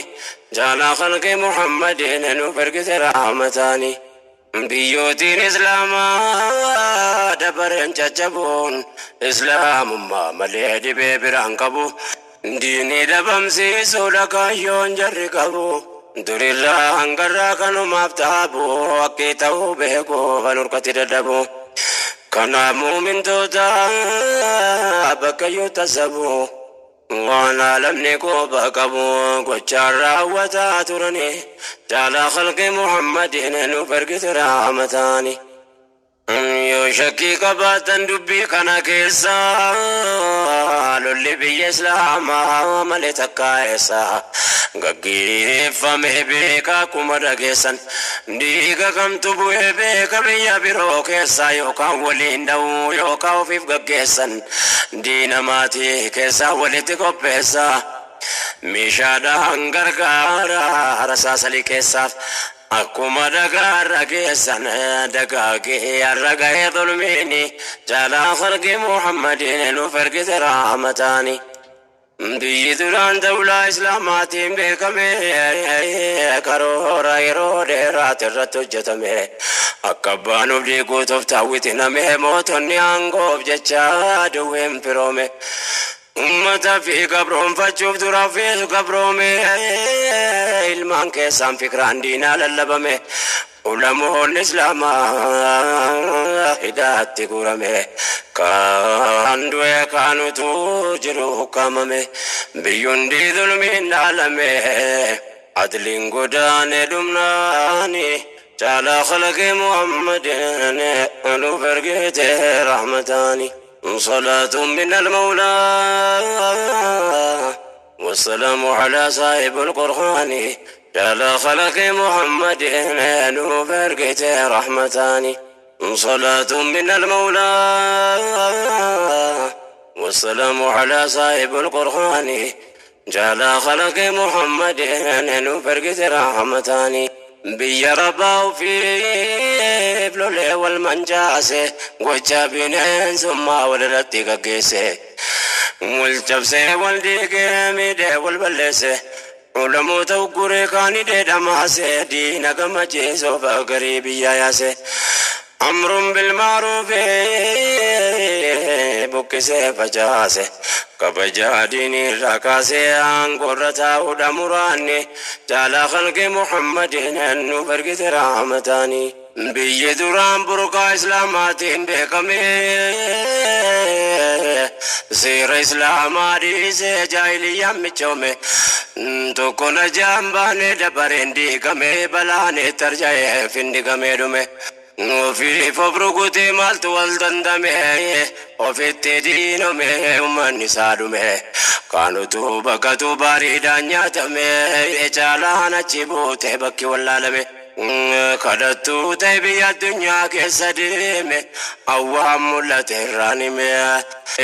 jaalaa khalqi Muhammadin nuuf ergite rahmataani. Biyyootiin islaamaa dabareen caccabuun islaamummaa malee dhibee biraan qabu. Diinii dhabamsiisuudha kaayyoon jarri qabu. Durirraa hangarraa kanumaaf taabu haqqii ta'uu beeku kan hurkatti dadhabu. Kanaaf muumintoota bakka iyyuu tasabu. Waan alamni quba qabu gochaan raawwataa turani. Caalaa khalqi Muhammadiin nuuf ergite rahmataani. Yoo shakkii qabaatan dubbii kana keessa lolli biyya Islaamaa malee takkaa eessa gaggeeffame beeka akkuma dhageessan dhiiga kamtu bu'ee beeka biyya biroo keessa yookaan waliin dha'uu yookaan ofiif gaggeessan diina maatii keessaa walitti qopheessa. Meeshaadhaan gargaara rasaasa liqeessaaf akkuma dhagaarra geessan dagaagee har'a gahee zulmiini caalaa khalqi Muhammadiin nuuf ergite rahmataani. Biyyi duraan dawlaa Islaamaatiin beekame karoora yeroo dheeraati irratti hojjetame akka abbaan of diiguu tooftaa wixiname mootonni aangoof jecha duwween firoome. Ummata fi gabroonfachuuf dura fi gabroome ilmaan keessaan fikraan diinaa lallabame ulamoonni islaamaa hidhaatti guurame kaan du'e kaan utuu jiru ukkaamame biyyundi zulmiin dhaalame adliin godaane dhumnaani caalaa khalaqi Muhammadin nuuf ergite rahmataani. صلاة من المولى والسلام على صاحب القرآن جل خلق محمد نوفرقت رحمتان. صلاة من المولى والسلام على صاحب القرآن جل خلق محمد نوفرقت رحمتان. Biyya rabbaa ofiif lolee wal mancaase gocha bineensummaa walirratti gaggeesse wal cabsee wal diigee miidhee wal balleesse ulamoota ugguree kaanii dheedhamaase diina gammachiisuuf garii biyya yaase amruun bilmaaruufi buqqisee facaase kabajaa diinii irraa kaasee aangoorra taa'uudha muraanni caalaa khalqi Muhammadiin nuuf ergite rahmataani. Biyyi duraan burqaa Islaamaatiin beekame seera Islaamaa dhiisee jaahiliyyaan michoome tokko najaan baane dabareen diigame balaan itti arja'ee findigamee dhume. Ofiif of rukutee maaltu wal dandame ofitti diinome uummanni isaa dhume kaan utuu bakkatu bareedaan nyaatame caalaan achi buute bakki wallaalame. Kadhattuu ta'e biyya addunyaa keessa deeme awwaan mul'ate irraan hime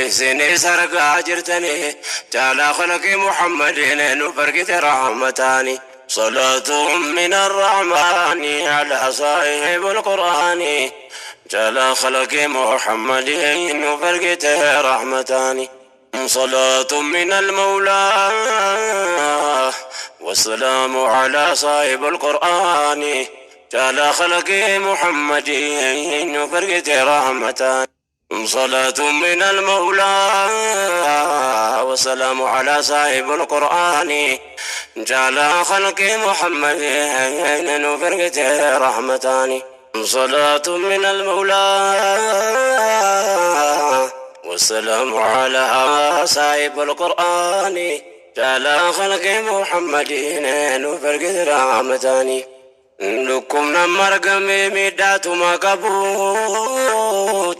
isinis argaa jirtanii caalaa khalaqi Muhammadiin nuuf ergite rahmataani. صلاة من الرحمن على صاحب القرآن جل خلق محمد وفرقته رحمتان. صلاة من المولى والسلام على صاحب القرآن جل خلق محمد وفرقته رحمتان. صلاة من المولى والسلام على صاحب القرآن جعل خلق محمد وفرقته رحمتان. صلاة من المولى والسلام على صاحب القرآن جعل خلق محمد وفرقته رحمتان. Dhukkubna margame miidhaatuma qabu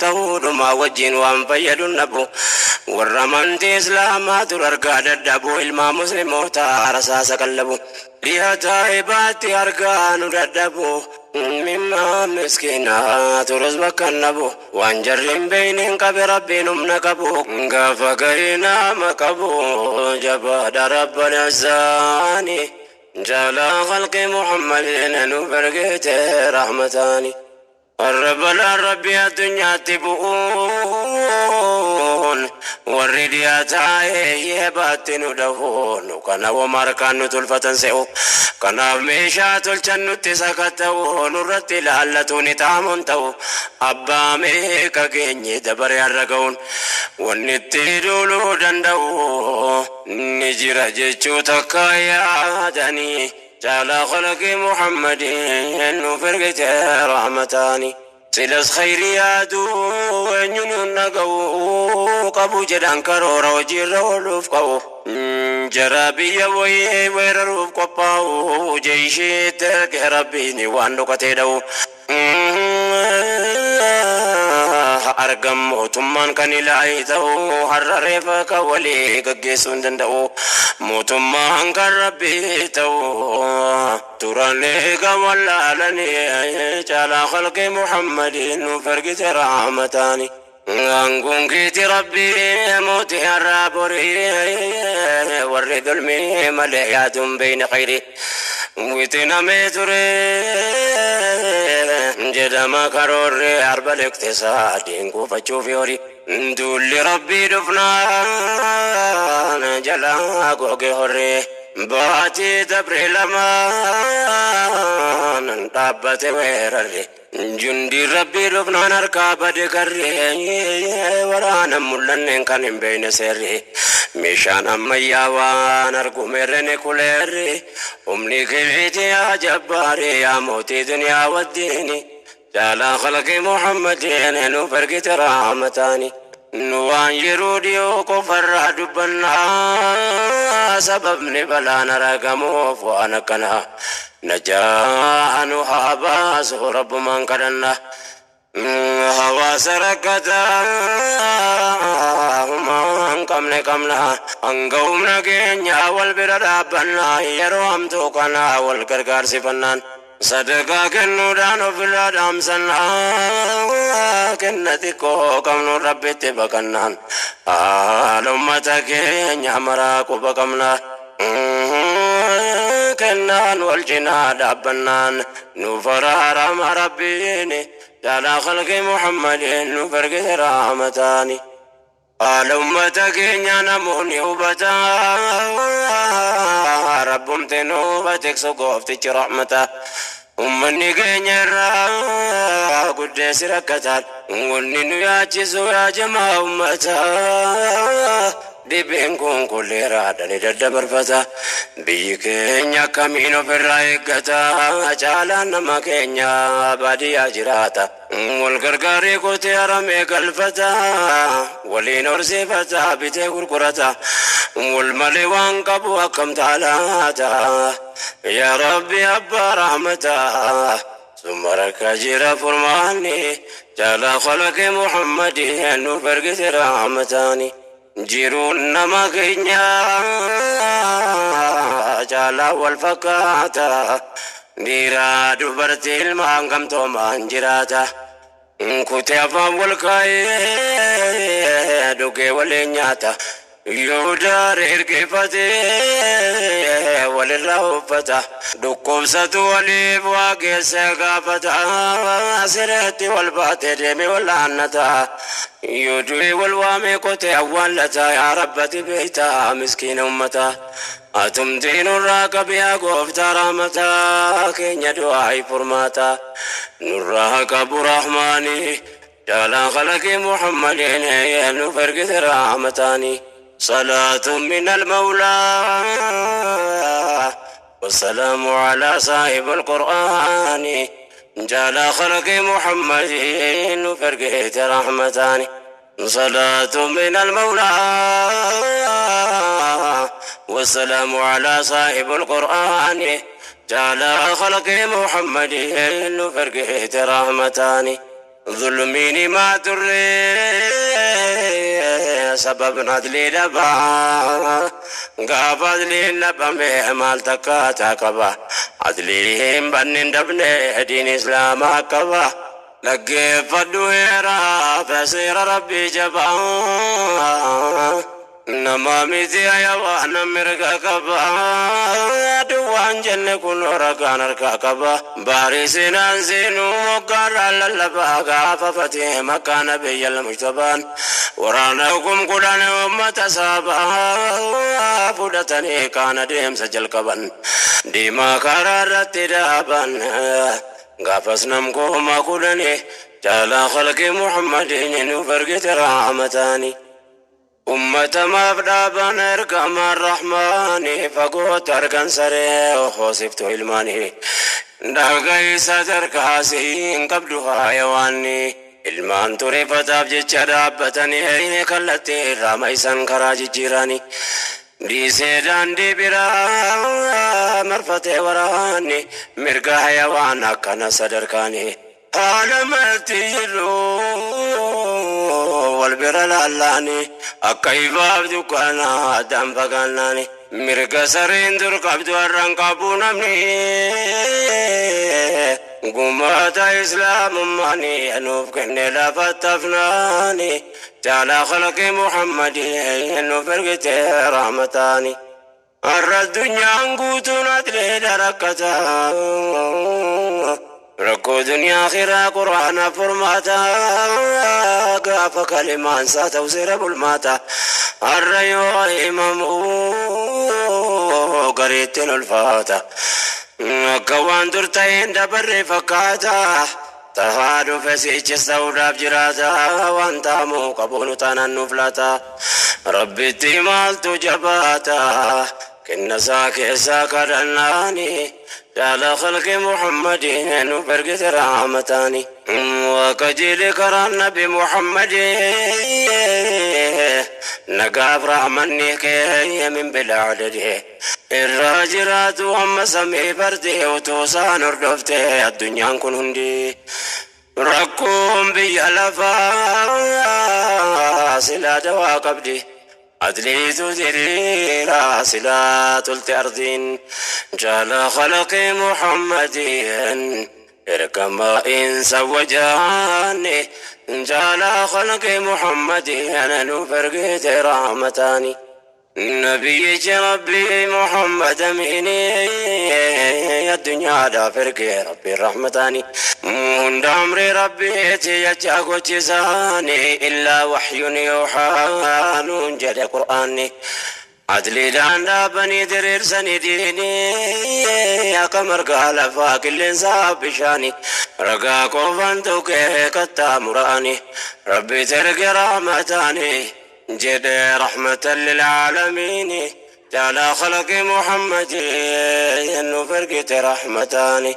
ta'uudhuma wajjin waan fayyadu nabu warra amantii islaamaa dur argaa dadhabu ilmaa musliimoota rasaasa qallabu dhiha taa'ibaatti argaa nu dadhabu mimmaa miskiinaa turus bakka nabu waan jarri hin beeyne qabe rabbiin humna qabu gaafa gahee nama qabu jabaadha rabban isaanii. جل خلق محمد نفرقت رحمتاني. الرب لا ربي الدنيا تبؤون Warri dhiyaataa eeyyee baatti nu dhahu nu kana woma harkaan nu tolfatan se'u. Kanaaf meeshaa tolchan nutti sakatta'u nurratti ilaallatu ni taamuun ta'u. Abbaa meeqa geenye dabare har'a ga'uun wanni itti duuluu danda'u ni jira jechuu takka yaadanii. Caalaa khalaqii Muhammadin nuuf ergite rahmataani. Silas khayrii yaaduu eenyuun hin dhaga'u qabu jedhan karoora hojiirra ooluuf ka'u. Jara biyya wayii weeraruuf qophaa'u jeeshiitti erge rabbiin waan dhokatee dha'u. Argam mootummaan kan ilaahii ta'u har'a reefa kan walii gaggeessuu hin danda'u. Mootummaan kan rabbii ta'u turan eega wallaalanii caalaa khalqii Muhammadiin nuuf ergite rahmataani. Aangoon keeti rabbii mootii har'aa borii warri dulmii malee yaaduun beeyne khayrii. Wixinamee ture jedhama karoorri arba liqtisaadiin kuufachuuf horii. Duulli rabbii dhufnaan jalaa goge horree. Baatii dabre lamaan dhaabbate weerarre. Jundi rabbii dhufnaan harkaa bade garree waraana mul'anneen kan hin beekne seerri. Meeshaan ammayyaa waan argumerre ni kuleerri. Humni keeti yaa jabbaari yaa mootii duniyaa waddiini. Caalaa khalqii Muhammadiin nuuf ergite rahmataani. Nu waan yeroo dhiyoo qofarraa dubbannaa sababni balaan argamuuf waan akkanaa. Najaa nu haa baasu rabbumaan kadhanna. Hawaasa rakkataa humaa hin qabne qabna. Hanga humna keenya wal bira dhaabbannaa yeroo hamtuu kana wal gargaarsifannaan. Sadaqaa kennuudhaan ofirraa dhaamsannaa kenna xiqqoo qabnu rabbitti baqannaan. Haala ummata keenya maraa quba qabna. Kennaan wal cinaa dhaabbannaan nuuf araarama rabbiin caalaa khalqii Muhammadiin nuuf ergite rahmataani. Haala ummata keenya namoonni hubataa rabbumti nuuf tiksu gooftichi rahmata. Ummanni keenya irraa guddeessi rakkataan wanni nu yaachisu yaa jamaa ummataa. Dhibeen kun koleeraadhaan daddabarfata. Biyyi keenya akkamiin ofirraa eeggata. Caalaan nama keenya baadiyyaa jiraata. Wal gargaaree qotee haramee galfata. Waliin horsiifata bitee gurgurata. Wal malee waan qabu akkam taalaata. Yaa Rabbi abbaa rahmataa. Summa rakka jira furmaanni caalaa khalaqee Muhammadin nuuf ergite rahmataani. Jiruun nama keenya caalaa wal fakkaata. Dhiiraa dubartii ilmaan gamtoomaan jiraata. Kutee afaan wal kaa'ee dhugee waliin nyaata. Yoo daare ergeeffatee walirraa uffata. Dhukkubsatu waliif waa geesse gaafata. Sireetti wal baatee deemee wal aannata. Yoo du'e wal waamee qotee awwaallata. Yaa rabbati beektaa miskiina ummata. Atumtii nurraa qabi yaa gooftaa rahmataa keenya du'aa furmaata. Nurraa qabu rahmaani. Caalaa khalaqii Muhammadiin nuuf ergite rahmataani. صلاة من المولى والسلام على صاحب القرآن جال خلق محمد فرقيت رحمتان. صلاة من المولى والسلام على صاحب القرآن جال خلق محمد فرقيت رحمتان. ظلميني ما تري سبب عدلي لبا قاف عدلي لبا مال تكاتا كبا عدلي بنين دبني دين إسلام كبا لقي فدويرا فسير ربي جبا Nama miti ayawaan mirga qaba. Duwwaan jenne kun ragaan harkaa qaba. Baarii seenaan seenuu moggaarraa lallabaa gaafa fatee makkaana biyyal mujtabaan. Waraana hukum kudhan Ummata saabaa fudhatanii kaan adeemsa jalqaban. Diimaa karaa irratti dhaaban. Gaafas nam 10,000 jaalaa khalqi Muhammadiin nuuf ergite rahmataani. Ummata maaf dhaaban ergamaan rahmaani fagootti argan saree hoosiftu ilmaanii. Dhagaa sadarkaasii hin qabdu hayawaanni. Ilmaan tureeffataaf jecha dhaabbatanii kallattii irraa ma'isan karaa jijjiirani. Dhiisee daandii biraa marfatee waraanni mirga hayawaan akkana sadarkaani. Haala malti jiru wal bira laallaani akka ifaaf dukkana addaan fagaannaani. Mirga sareen dur qabdu har'aan qabu namni gumaata islaamummaani nuuf kenne lafa tafnaani jaalaa khalqi Muhammadii nuuf ergite rahmataani. Har'a addunyaan guutuun atleedha rakkata. Rakkoo duniyaa akhiraa quraana furmaata. Gaafa kalimaan isaa ta'u seera bulmaata. Har'a yoo himamu gareettiin ulfaata. Akka waan dur ta'een dabarre fakkaata. Tahaa dhufe sichis ta'uudhaaf jiraata. Waan ta'amuu qabu nu taanaan nuuf laata. Rabbitti maaltu jabaata. Kennasaa keessaa kadhannaani. Jaala khalqi Muhammadiin nuuf ergite rahmataani. Waaqa jili karaan Nabi Muhammadii. Nagaaf rahmanni kee min bilaa adadi. Irraa jiraatu amma samii bardee utuu isaan hordofte addunyaan kun hundi. Rakkoon biyya lafaa silaa dawaa qabdi. Adliitu diriira silaa tolte ardiin. Jaala khalaqi Muhammadiin ergamaa insa wajaanne. Jaala khalaqi Muhammadiin nuuf ergite rahmataani. Nabiyyichi Rabbii Muhammad amini addunyaadhaaf ergee Rabbiin rahmataani. Hunda amri Rabbiiti jecha gochisaani illaa wahyun yuuhaa nuun jedhe Qur'aanni. Adliidhaan dhaabanii diriirsanii diinii akka margaa lafaa qilleensaa bishaani. Ragaa qofaan tuqee qaxxaamuraani. Rabbi erge rahmataani. Jedhe rahmatan lilaalamiini. Jaalaa khalaqi Muhammadii nuuf ergite rahmataani.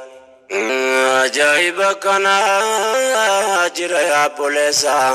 Ajaa'iba kanaa jira yaa obboleessaa.